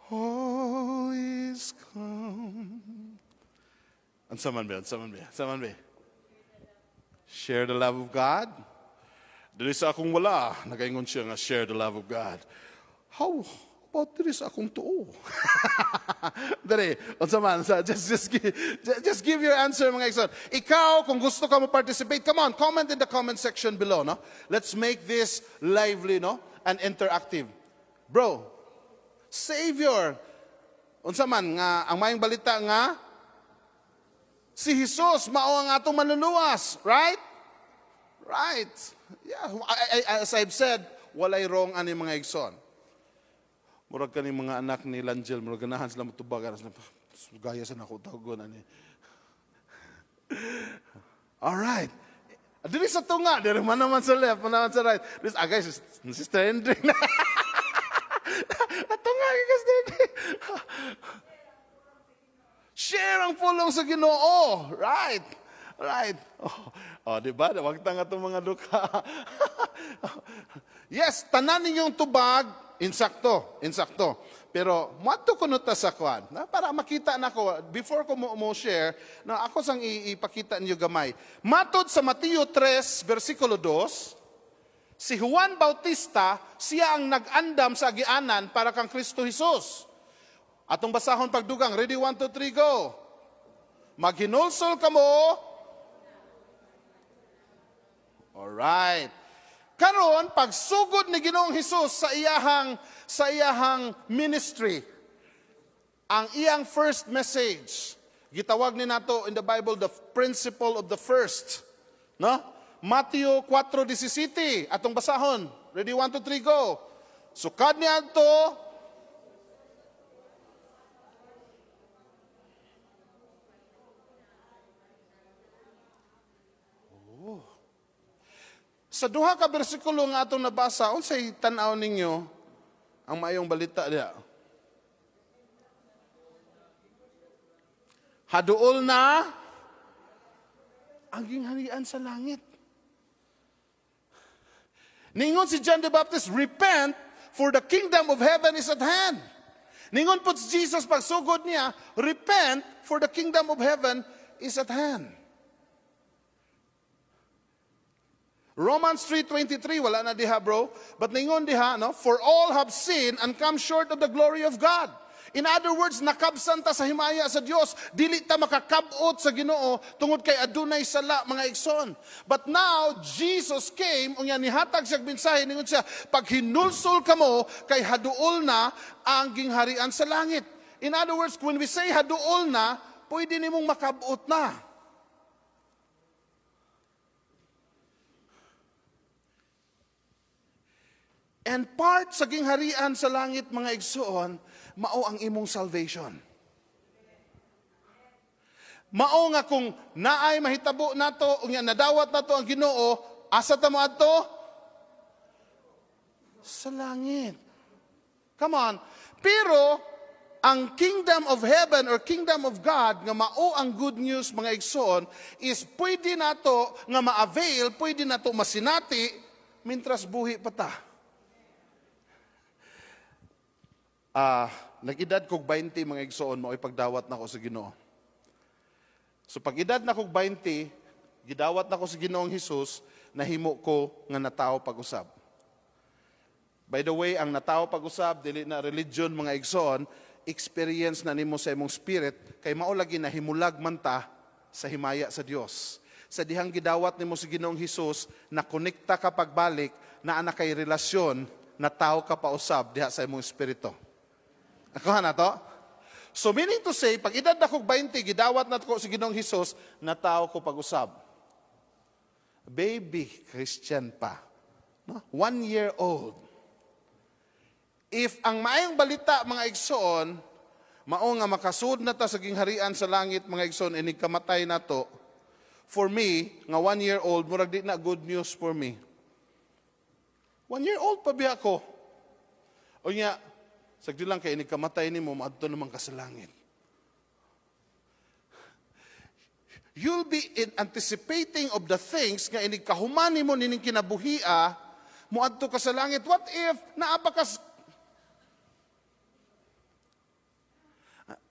[SPEAKER 1] all is calm. Unsa man ba? Unsa man ba? Unsa man ba? Share the love of God. Dili sa akong wala, nagaingon siya nga share the love of God. How about diri sa akong tuo? Dere, unsa man sa just give your answer, mga igsoon. Ikaw, kung gusto ka mo participate, come on, comment in the comment section below, no? Let's make this lively, no? And interactive. Bro, Savior. Unsa man nga ang maayong balita nga si Jesus mao ang atong manluluwas, right? Right. Yeah, as I've said, walay wrong ani, mga igsoon. Murag kani mga anak ni Langel, murag ganahan sila motubag, sila, gaya sa nako tagon ani. All right. Dili sa tunga, diri man naman sa left, man naman sa right. This ah guys, Sister Hendrik. Natunga guys diri. Share ang pulong sa Ginoo. Right. Right. Oh, di ba? Wag ta nga itong mga duka. Yes, tanan ninyong tubag, insakto, insakto. Pero moadto kuno ta sa kwan, na, para makita nako before ko mo share, na ako sang ipakita niyo gamay. Matod sa Mateo 3 bersikulo 2, si Juan Bautista, siya ang nag-andam sa agianan para kang Kristo Jesus. Atong basahon pagdugang. Ready, 1, 2, 3, go. Maghinulsol kamo. Alright. Karon, pagsugod ni Ginoong Hesus sa iyahang ministry, ang iyang first message, gitawag ni nato in the Bible the principle of the first. No? Mateo 4:17, atong basahon. Ready, 1, 2, 3, go. Sukad niadto. Sa duha ka bersikulo nga atong nabasa, unsay tan-aw ninyo ang maayong balita diha? Haduol na ang gingharian sa langit. Ningon si John the Baptist, "Repent, for the kingdom of heaven is at hand." Ningon po si Jesus pagsugod niya, "Repent, for the kingdom of heaven is at hand." Romans 3:23, wala na diha, bro. But ningon diha, no? "For all have sinned and come short of the glory of God." In other words, nakabsan ta sa himaya sa Dios, dili ta makakabot sa Ginoo tungod kay adunay sala, mga igsoon. But now Jesus came, unya nihatag siya mensahe, ningon siya, "Paghinulsol kamo kay haduol na ang gingharian sa langit." In other words, when we say haduol na, pwede nimong makabot na. And part sa gingharian sa langit, mga igsoon, mao ang imong salvation. Mao nga kung naay mahitabo nato, unya nadawat nato ang Ginoo, asa ta moadto? Sa langit. Come on. Pero ang kingdom of heaven or kingdom of God nga mao ang good news, mga igsoon, is pwede nato nga ma-avail, pwede nato masinati mintras buhi pa ta. Nag-edad kog 20, mga igsoon, mao'y pagdawat nako sa Ginoo. So pag edad na kog 20, gidawat nako sa Ginoong Hesus, nahimo ko nga natawo pag-usab. By the way, ang natawo pag-usab dili na religion, mga igsoon, experience na nimo sa imong spirit kay mao lagi nahimulag man ta sa himaya sa Dios. Sa dihang gidawat nimo si Ginoong Hesus, na konekta ka pagbalik, naa na kay relasyon, na tao ka pausab diha sa imong espiritu. Nakuha na to? So meaning to say, pag edad na kog 20, gidawat na ko si Ginoong Hesus, na tao ko pag-usab. Baby Christian pa. No? 1 year old. If ang maayong balita, mga igsoon, mao nga makasud na ta sa gingharian sa langit, mga igsoon, inig kamatay na to, for me, nga 1 year old, murag di na good news for me. 1 year old pa biya ko. O nga, sagdi lang kay inig kamatay nimo, maadto naman ka sa langit. You'll be in anticipating of the things nga inig kahuman nimo nining kinabuhia, Muadto ka sa langit. What if naa pa ka?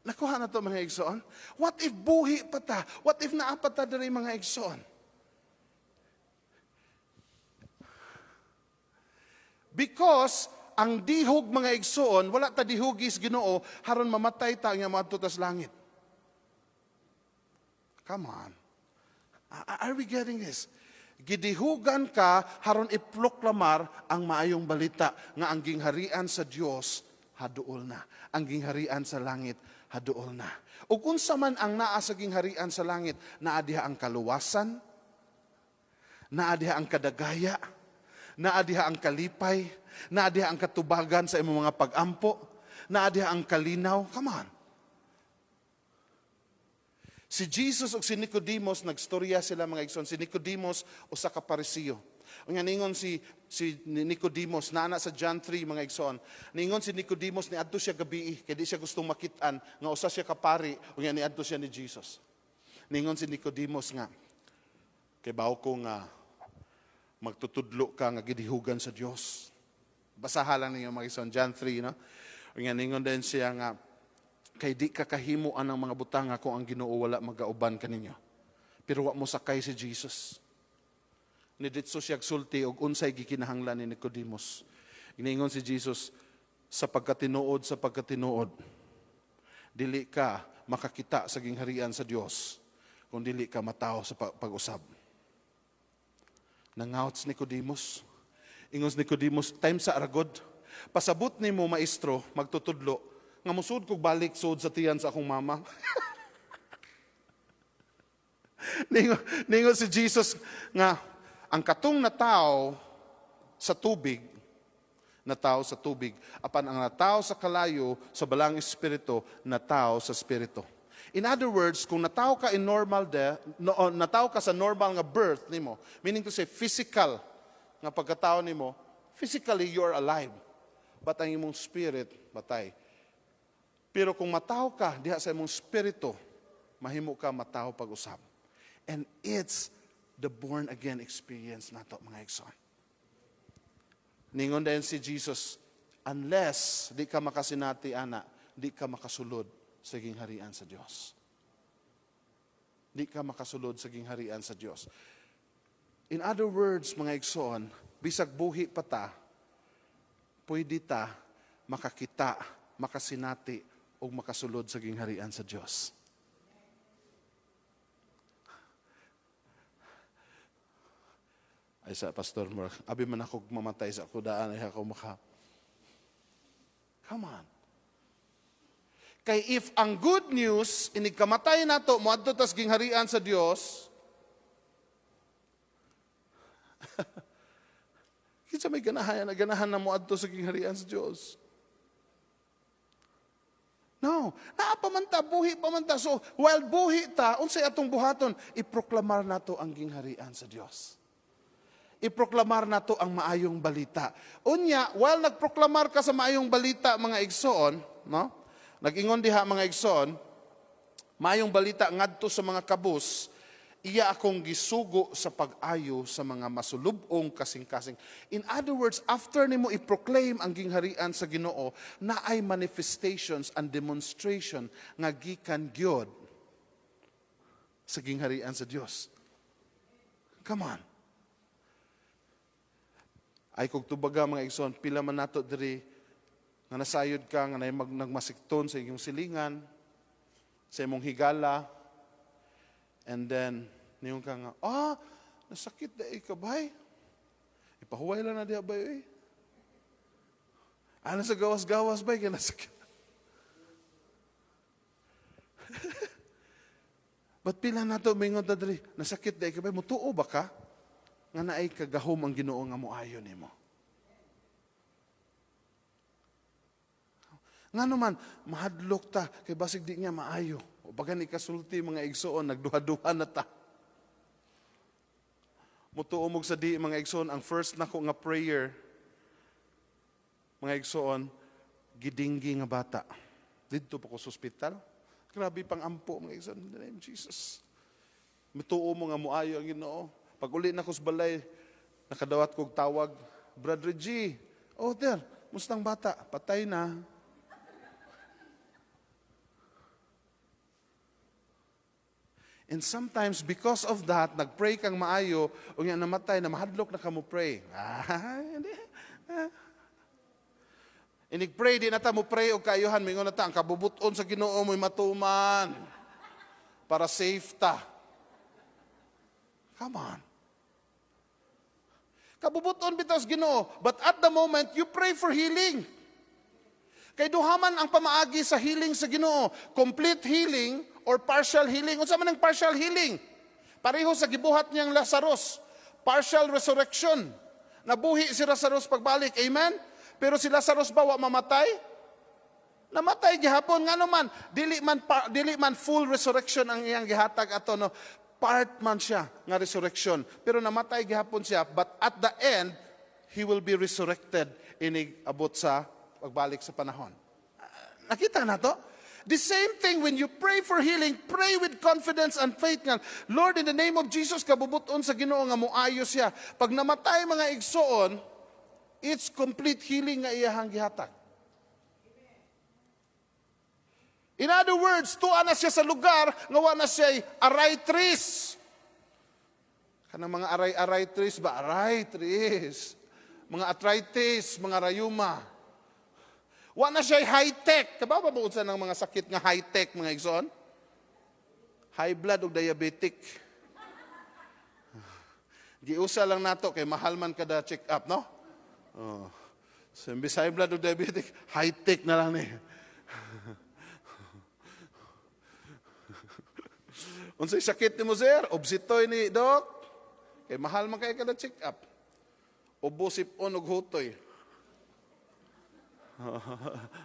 [SPEAKER 1] Nakuha na to, mga igsoon? What if buhi pa ta? What if naa pa ta diri, mga igsoon? Because ang dihog, mga igsoon, wala ta dihugis Ginoo haron mamatay ta nga moadto tas langit. Come on. Are we getting this? Gidihugan ka haron iproklamar ang maayong balita nga ang gingharian sa Dios haduol na. Ang gingharian sa langit haduol na. Ug unsa man ang naa sa gingharian sa langit, naa diha ang kaluwasan, naa diha ang kadagaya, naa diha ang kalipay, naa diha ang katubagan sa imong mga pag-ampo, naa diha ang kalinaw. Come on. Si Jesus ug si Nicodemus, nagstorya sila, mga igsoon. Si Nicodemus usa ka Parisiyo. Unya ningon si Nicodemus, naa sa John 3, mga igsoon. Ningon si Nicodemus, niadto siya gabii kay di siya gustong makit-an nga usa siya ka pari, unya niadto siya ni Jesus. Ningon si Nicodemus nga, kay bawo ko nga magtutudlo ka nga gidihugan sa Dios. Basaha lang ninyo, mga igsoon, John 3, no? Unya ningon din siya nga, kay di ka kahimo anang mga butanga kung ang Ginoo wala magauban kaninyo. Pero wa mo sakay si Jesus. Niditso siya sulti og unsay gikinahanglan ni Nicodemus. Giningon si Jesus, sa pagkatinuod, dili ka makakita sa gingharian sa Dios kung dili ka matawo sa pag-usab. Nangawat si Nicodemus. Ingon si Nicodemus, time sa aragod. Pasabot nimo, maestro, magtutudlo, nga musud kog balik sud sa tiyan sa akong mama. Ningon si Jesus nga, ang katong nataw sa tubig, nataw sa tubig, apan ang nataw sa kalayo, sa balang espiritu, nataw sa espiritu. In other words, kung nataw ka in normal death, no, nataw ka sa normal nga birth nimo, meaning to say physical nga pagkatao nimo, physically you are alive, but ang imong spirit batay. Pero kung mataw ka diha sa imong spirito, mahimo ka mataw pag-usab. And it's the born again experience nato, mga igsoon. Ningon din si Jesus, unless di ka makasinati ana, di ka makasulod sa gingharian sa Dios. Di ka makasulod sa gingharian sa Dios. In other words, mga igsoon, bisag buhi pa ta, pwede ta makakita, makasinati, o makasulod sa gingharian sa Dios. Ay sa Pastor Mark, abi man ako mamatay sa kudaan, ay ako maka. Come on. Kay if ang good news, inigkamatay nato, moadto tas gingharian sa Dios, kinsa may ganahan, ganahan na moadto sa gingharian sa Dios? No, naa pa man ta, buhi pa man ta. So, while buhi ta, unsay atong buhaton? Iproklamar nato ang gingharian sa Dios. Iproklamar nato ang maayong balita. Unya, while nagproklamar ka sa maayong balita, mga igsoon, no? Nag-ingon diha, mga igsoon, maayong balita ngadto sa mga kabus, iya akong gisugo sa pag-ayo sa mga masulubong kasing-kasing. In other words, after nimo i-proclaim ang gingharian sa Ginoo, naay manifestations and demonstration nga gikan gyud sa gingharian sa Dios. Come on. Ay kog tubaga, mga igsoon, pila man nato diri nga nasayod ka nga nay nagmasikton sa imong silingan, sa imong higala, and then niyon ka nga, nasakit da ka bay. Ipahuway lang na diha bay, eh. Ano sa gawas-gawas bay, kaya nasakit. But pila nato mingon ta diri, nasakit da ka bay, mutuo ba ka? Nga naay kagahom ang Ginoo nga moayo nimo. Nga naman, mahadlok ta, kay basig di niya maayo. O baga ni kasulti, mga igsoon, nagduha-duha na ta. Mutuo mo sa di, mga igsoon, ang first nako nga prayer, mga igsoon, gidinggi nga bata. Didto pa ko sa ospital. Grabe pang ampo, mga igsoon, in the name of Jesus. Mutuo mo nga moayo ang Ginoo. Pag uli na ko sa balay, nakadawat kog tawag, Brother G, "Oh, there, mustang bata?" "Patay na." And sometimes, because of that, nag-pray kang maayo, o nga namatay, na mahadlok na ka mo pray. Ah, hindi. Ah. Inig-pray, di na ta mo pray og kaayuhan, mingon na ta, ang kabubuton sa Ginoo mo'y matuman. Para safe ta. Come on. Kabubuton bitaw sa Ginoo, but at the moment, you pray for healing. Kay duha man ang pamaagi sa healing sa Ginoo, complete healing or partial healing. Unsa man ang partial healing? Pareho sa gibuhat niyang Lazarus, partial resurrection. Nabuhi si Lazarus pagbalik. Amen? Pero si Lazarus ba wa mamatay? Namatay gihapon. Ngano man dili man full resurrection ang iyang gihatag ato, no? Part man siya nga resurrection. Pero namatay gihapon siya, but at the end he will be resurrected inig abot sa pagbalik sa panahon. Nakita na to? The same thing when you pray for healing, pray with confidence and faith nga, "Lord, in the name of Jesus, kabubuton sa Ginoo nga moayo siya." Pag namatay, mga igsoon, it's complete healing nga iyahang gihatag. In other words, tuwa na siya sa lugar nga wa na siya arthritis. Kanang mga aray-arthritis ba? Arthritis. Mga arthritis, mga rayuma. Wa na siya high-tech. Kabaw ba unsa ng mga sakit nga high-tech, mga igsoon? High blood ug diabetic. Giusa lang nato kay mahal man kada check-up, no? Oh. So, imbis high blood ug diabetic, high-tech na lang ni. Unsay sakit nimo, sir? Obsitoy ni doc. Kay mahal man kay kada check-up. Ubo, sipon ug hutoy.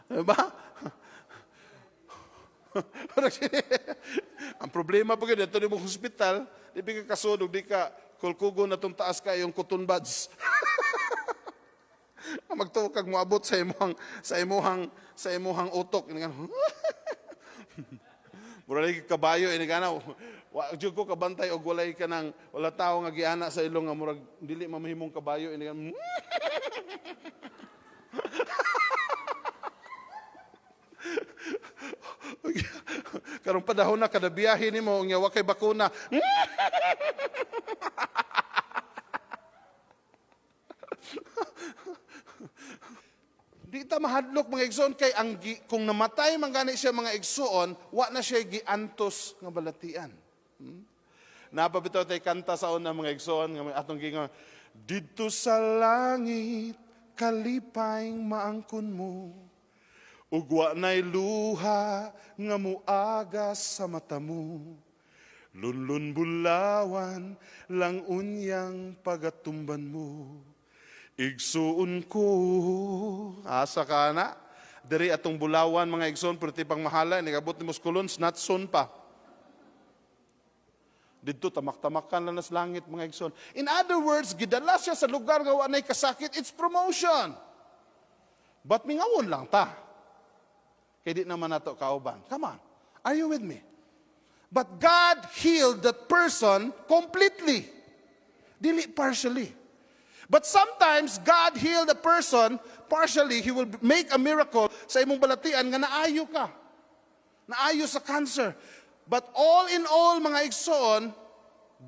[SPEAKER 1] Diba? Ang problema pa gyud dito mo hospital, di ba ka kasud, di ka kulkugo na tong taas kayong cotton buds. Magtuo kag moabot sa imuhang utok. Mura lagi kabayo ini kana. Wa jud ko kabantay og walay ka nang wala tawo nga giana sa ilong nga murag dili mamahimong kabayo ini. Karong panahon na kada biyahe nimo unya wa kay bakuna. Di ta mahadlok, mga igsoon, kay ang kung namatay man gani siya, mga igsoon, wa na siya giantos nga balatian. Napa bitaw tay kanta sa una, mga igsoon, nga atong gingon, "Didto sa langit kalipay maangkon mo, ug wa nay luha nga muagas sa mata mo. Lunlun bulawan lang unyang pagatumban mo. Igsuon ko." Asa ka na? Diri atong bulawan, mga igsoon, pero ti pang mahala, nigabot ni Muskulon, snatson pa. Didto tamak-tamakan lang nas langit, mga igsoon. In other words, gidala siya sa lugar nga wa nay kasakit, it's promotion. But mingawon lang ta. Kay di naman nato kauban. Come on. Are you with me? But God healed that person completely. Dili partially. But sometimes, God healed a person partially. He will make a miracle sa imong balatian nga naayo ka. Naayo sa cancer. But all in all, mga igsoon,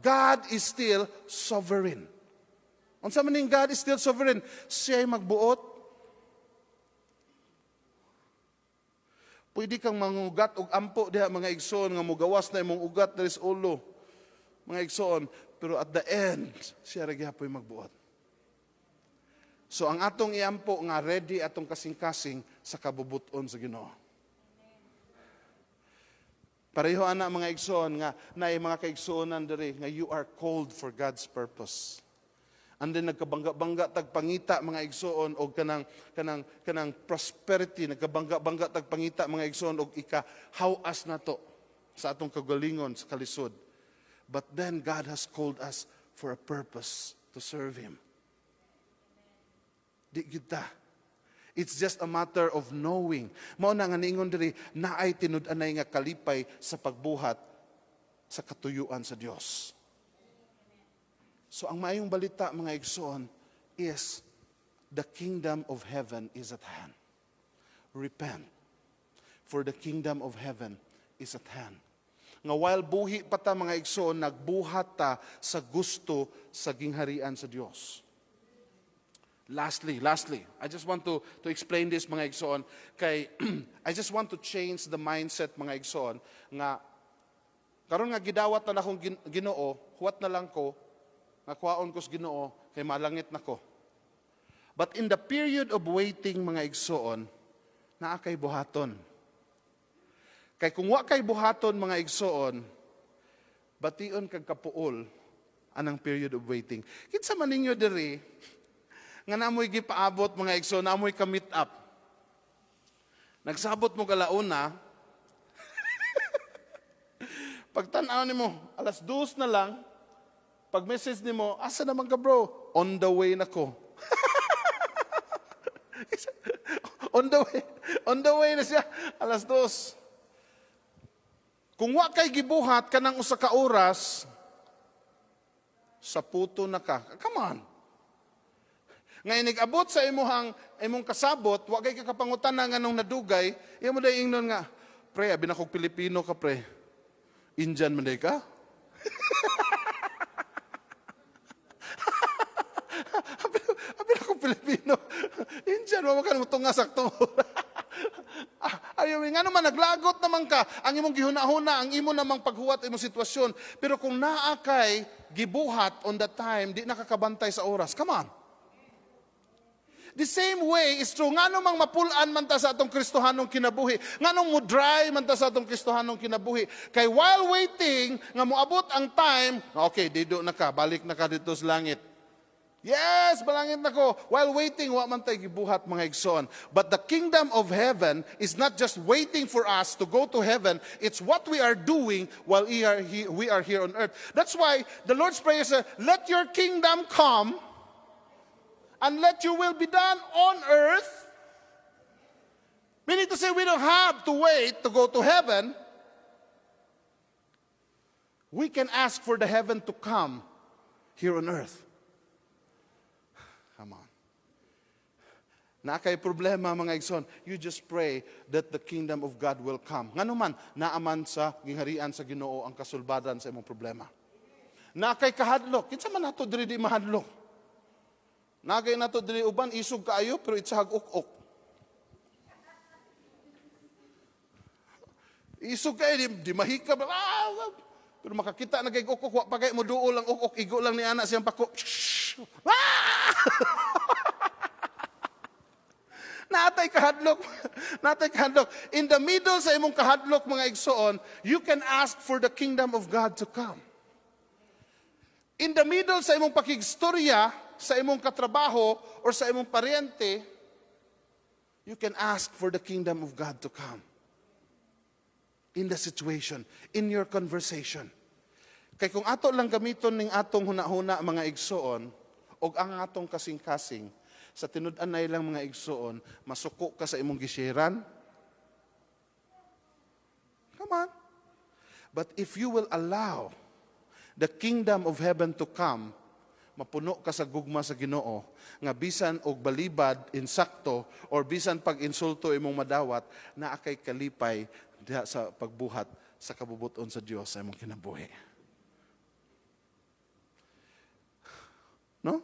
[SPEAKER 1] God is still sovereign. Unsa man ning God is still sovereign? Siya'y magbuot. Pwede kang mangugat og ampo diha, mga igsoon, nga mugawas na imong ugat diri sa ulo, mga igsoon, pero at the end siya ra gihapoy magbuot. So ang atong iampo nga ready atong kasing-kasing sa kabubuton sa Ginoo. Pareho ana, mga igsoon, nga naay mga kaigsuonan diri nga you are called for God's purpose. And then nagkabangga-bangga tag pangita, mga igsoon, og kanang prosperity, nagkabangga-bangga tag pangita, mga igsoon, og ika hawas nato sa atong kagalingon sa kalisod. But then God has called us for a purpose to serve Him. Di gyud ta. It's just a matter of knowing. Mao na nga niingon diri, naay tinud-anay nga kalipay sa pagbuhat sa katuyuan sa Dios. So ang maayong balita, mga igsoon, is "The kingdom of heaven is at hand. Repent, for the kingdom of heaven is at hand." Nga while buhi pa ta, mga igsoon, nagbuhat ta sa gusto sa gingharian sa Dios. Lastly, lastly, I just want to explain this, mga igsoon, kay I just want to change the mindset, mga igsoon, nga karon nga gidawat na akong Ginoo, huwat na lang ko, nga kuhaon ko sa Ginoo, kay malangit na ko. But in the period of waiting, mga igsoon, naa kay buhaton. Kay kung wa kay buhaton, mga igsoon, bation kag kapuol anang period of waiting. Kinsa man ninyo diri nga namoy gipaabot, mga igsoon, namoy ka-meet up? Nagsabot mo kalauna, pagtan-aw nimo, 2:00 na lang, pag message nimo, "Asa naman ka, bro?" "On the way na ko." On the way. On the way na siya. 2:00. Kung wa kay gibuhat kanang usa ka oras, sa puto na ka. Come on. Nga inig-abot sa imong kasabot, wa kay kakapangutan nga nganong nadugay, imo day ingnon nga, "Pre, abi na kog Pilipino ka, pre. Indian man day ka?" Abi na kog Pilipino. Indian, wa ka mo tunga saktong. Ah, ayaw, nga naman, naglagot naman ka, ang imong gihuna-huna, ang imo namang paghuwat imong sitwasyon. Pero kung naa kay gibuhat on that time, di nakakabantay sa oras. Come on. The same way is true. Ngano mang mapulan man ta sa atong Kristohanong kinabuhi? Nganong mo dry man ta sa atong Kristohanong kinabuhi? Kay while waiting, nga moabot ang time, okay, dido na ka, balik na ka dito sa langit. Yes, balangit na ko. While waiting, wa man tay gibuhat, mga igsoon. But the kingdom of heaven is not just waiting for us to go to heaven. It's what we are doing while we are here on earth. That's why the Lord's Prayer says, "Let your kingdom come and let your will be done on earth." Meaning to say, we don't have to wait to go to heaven. We can ask for the heaven to come here on earth. Come on. Naa kay problema, mga igsoon, you just pray that the kingdom of God will come. Ngano man, naaman sa gingharian sa Ginoo ang kasulbadan sa imong problema. Naa kay kahadlok, kinsa man nato diri di mahadlok? Naa kay nato diri uban isog kaayo pero itsahag uk-ok. Isog kaayo di mahika ah, pero makakita na kay uk-ok, wa pa kay mo duol ang uk-ok, igo lang ni ana siyang pako. Ah! Natay kahadlok. Natay kahadlok. In the middle sa imong kahadlok, mga igsoon, you can ask for the kingdom of God to come. In the middle sa imong pakigstorya, sa imong katrabaho, or sa imong paryente, you can ask for the kingdom of God to come. In the situation, in your conversation. Kay kung ato lang gamiton ning atong hunahuna, mga igsoon, og ang atong kasing-kasing, sa tinud-anay lang, mga igsoon, masuko ka sa imong gishiran. Come on. But if you will allow the kingdom of heaven to come, mapuno ka sa gugma sa Ginoo, nga bisan og balibad, insakto, or bisan pag-insulto imong madawat, naa kay kalipay diha sa pagbuhat sa kabubuton sa Dios sa imong kinabuhi. No?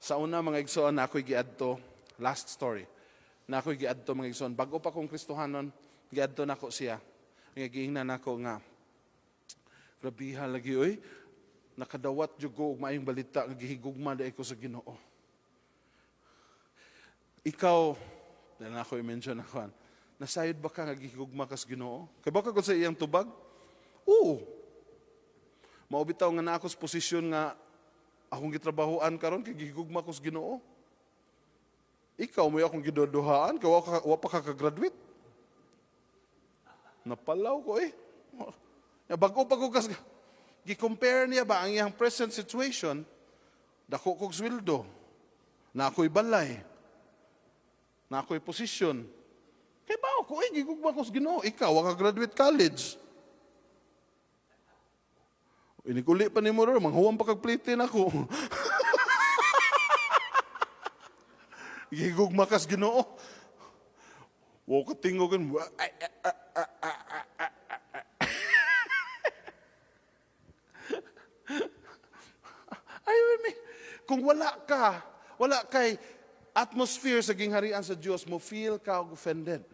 [SPEAKER 1] Sa una, mga igsoon, na ako'y giadto, last story, na ako'y giadto, mga igsoon, bago pa kong Kristohanon, giadto nako siya. Nga giingnan nako nga, "Grabiha lagi oy, nakadawat jud ko og maayong balita nga gihigugma dai ko sa Ginoo." Ikaw, na ako i-mention ako, nasayod ba ka nga gihigugma ka sa Ginoo? Kay baka kung sa iyang tubag? Oo. Mao bitaw nga naa ako sa posisyon nga akong gitrabahoan karon kay gihigugma ko sa Ginoo. Ikaw mo akong giduduhaan kay wa pa ka ka-graduate. Napalaw ko eh. Ya, bago pa ko kas gi-compare niya ba ang iyang present situation, dako kog sweldo, na ako'y balay, na ako'y posisyon. Kay ba ako eh, gigugma ko sa Ginoo. Ikaw, wa ka graduate college. Inikuli pa nimo ro, manghuwam pa kag plite nako. Gigugma kas Ginoo. Wa ka tingog. Ay, me. Kung wala ka, wala kay atmosphere sa gingharian sa Dios, mo feel ka offended.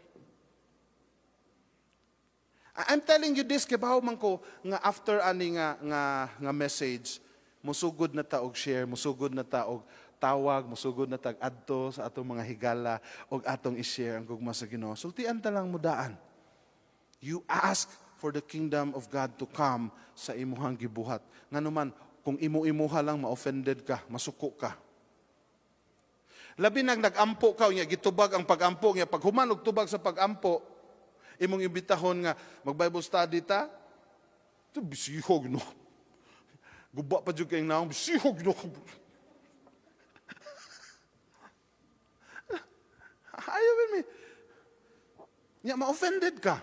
[SPEAKER 1] I'm telling you this kay bawo man ko nga after ani nga message, musugod na ta og share, musugod na ta og tawag, musugod na tag adto sa atong mga higala og atong i-share ang gugma sa Ginoo. Sultian ta lang mo daan. You ask for the kingdom of God to come sa imuhang gibuhat. Nganuman, kung imo-imuha lang, ma-offended ka, masuko ka. Labi nag nagampo ka, unya gitubag ang pagampo, unya paghuman og tubag sa pagampo, imong imbitahon nga mag-Bible study ta, ito bisihog no. Guba pa jud kayong naong, bisihog no. Ayaw me. Nya ma-offended ka.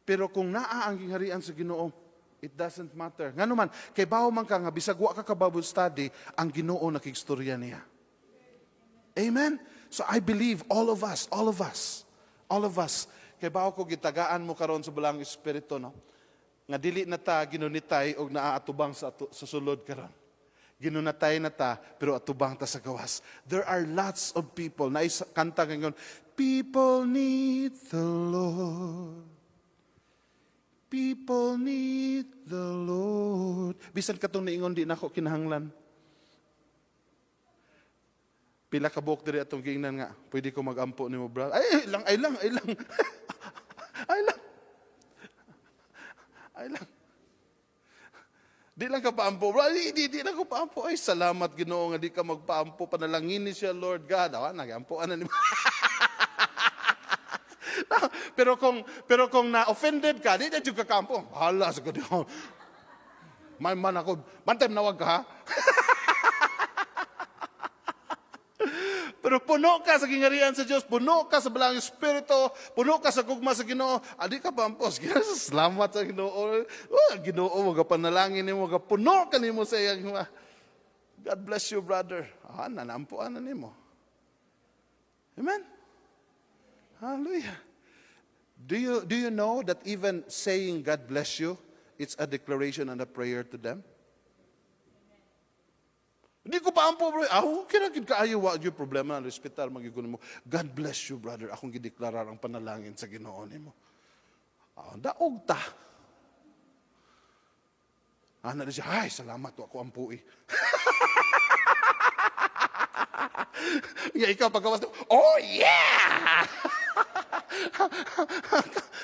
[SPEAKER 1] Pero kung naa ang gingharian sa Ginoo, it doesn't matter. Ngano man, kay bawo man ka nga bisag wa ka ka Bible study, ang Ginoo nakigstorya niya. Amen. So I believe all of us, all of us, all of us, kay bawo ko gitagaan mo karon sa Balaang Espiritu, no? Nga dili na ta ginunitay og naaatubang sa sulod karon. Ginunatay na ta, pero atubang ta sa gawas. There are lots of people. Na kanta ngayon, people need the Lord. People need the Lord. Bisan katong niingon, di nako kinahanglan. Pila ka buok diri atong giingnan nga, pwede ko magampo nimo, bro. Ay, lang, ay lang, ay lang. Ay lang. Ay lang. Di lang ka paampo, bro. Ay, di lang ko paampo. Ay, salamat Ginoo nga di ka magpaampo. Panalangin ni siya, Lord God. Awa, nagampoan na ni. Pero kung na-offended ka, di na jud ka kaampo. Bahala sa ko. May man ako. Bantay nawag ka, ha? Pero puno ka sa gingarian sa Dios, puno ka sa Balaang Espiritu, puno ka sa gugma sa Ginoo, adi ka pampos. Salamat sa Ginoo. Oh, Ginoo, magapanalangin nimo, magapuno ka nimo sa iyang. God bless you, brother. Ah, nanampuan na nimo. Amen. Hallelujah. Do you know that even saying God bless you, it's a declaration and a prayer to them? Hindi ko paampo, bro. Ah, okay na kaayo, wa yung problema, respetar magyugon mo. God bless you, brother. Akong gideklarar ang panalangin sa Ginoo nimo. Ah, daog ta. Ana na siya, ay, salamat, wa ko ampui. Ya, ikaw pagkawas, oh yeah!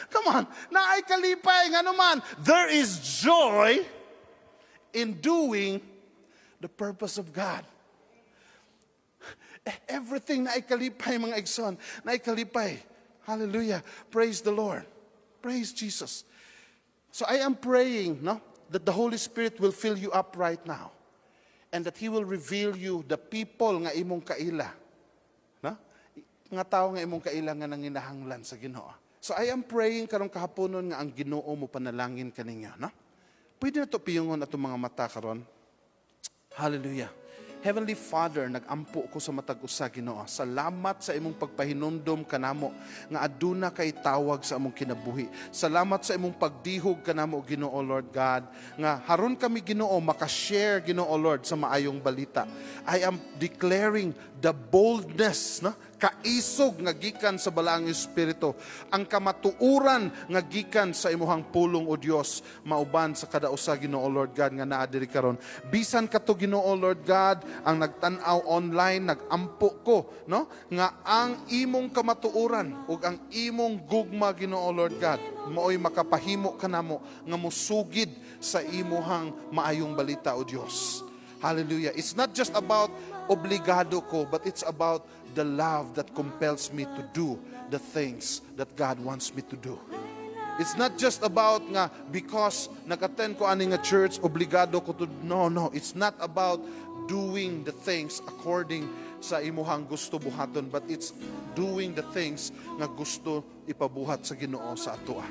[SPEAKER 1] Come on, naay kalipay, nga naman, there is joy in doing the purpose of God. Everything na ikalipay, mga igsoon, na ikalipay. Hallelujah. Praise the Lord. Praise Jesus. So I am praying, no, that the Holy Spirit will fill you up right now and that He will reveal you the people nga imong kaila. No? Nga tao nga imong kaila nga nanginahanglan sa Ginoo. So I am praying karong kahaponon nga ang Ginoo mo panalangin kaninyo, no? Pwede na to piyungon atong mga mata karon. Hallelujah. Heavenly Father, nagampo ko sa matag usa, Ginoo. Salamat sa imong pagpahinumdom kanamo nga aduna kay tawag sa among kinabuhi. Salamat sa imong pagdihog kanamo, Ginoo Lord God, nga haron kami, Ginoo, makashare, Ginoo Lord, sa maayong balita. I am declaring the boldness, no? Kaisog nga gikan sa Balaang Espiritu, ang kamatuoran nga gikan sa imuhang pulong, o Dios, mauban sa kada usa, Ginoo Lord God, nga naa diri karon. Bisan kato, Ginoo Lord God, ang nagtan-aw online, nagampo ko, no, nga ang imong kamatuoran ug ang imong gugma, Ginoo Lord God, maoy makapahimo kanamo nga mosugid sa imuhang maayong balita, o Dios. Hallelujah. It's not just about obligado ko, but it's about the love that compels me to do the things that God wants me to do. It's not just about nga because nag-attend ko ani nga church, obligado ko to. No, no. It's not about doing the things according sa imuhang gusto buhaton, but it's doing the things nga gusto ipabuhat sa Ginoo sa atoa.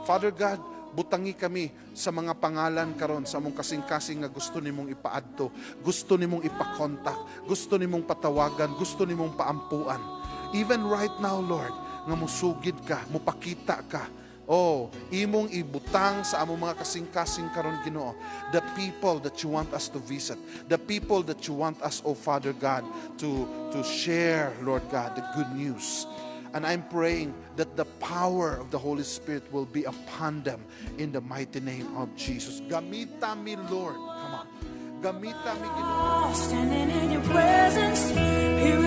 [SPEAKER 1] Father God, Butangi kami sa mga pangalan karon sa among kasing-kasing nga gusto nimong ipaadto, gusto nimong ipakontak, gusto nimong patawagan, gusto nimong paampuan. Even right now, Lord, nga musugid ka, mupakita ka. Oh, imong ibutang sa among mga kasing-kasing karon, Ginoo, the people that you want us to visit, the people that you want us, oh Father God, to share, Lord God, the good news. And I'm praying that the power of the Holy Spirit will be upon them in the mighty name of Jesus. Gamita mi, Lord. Come on. Gamita mi, Ginoo.
[SPEAKER 2] Standing in your presence, here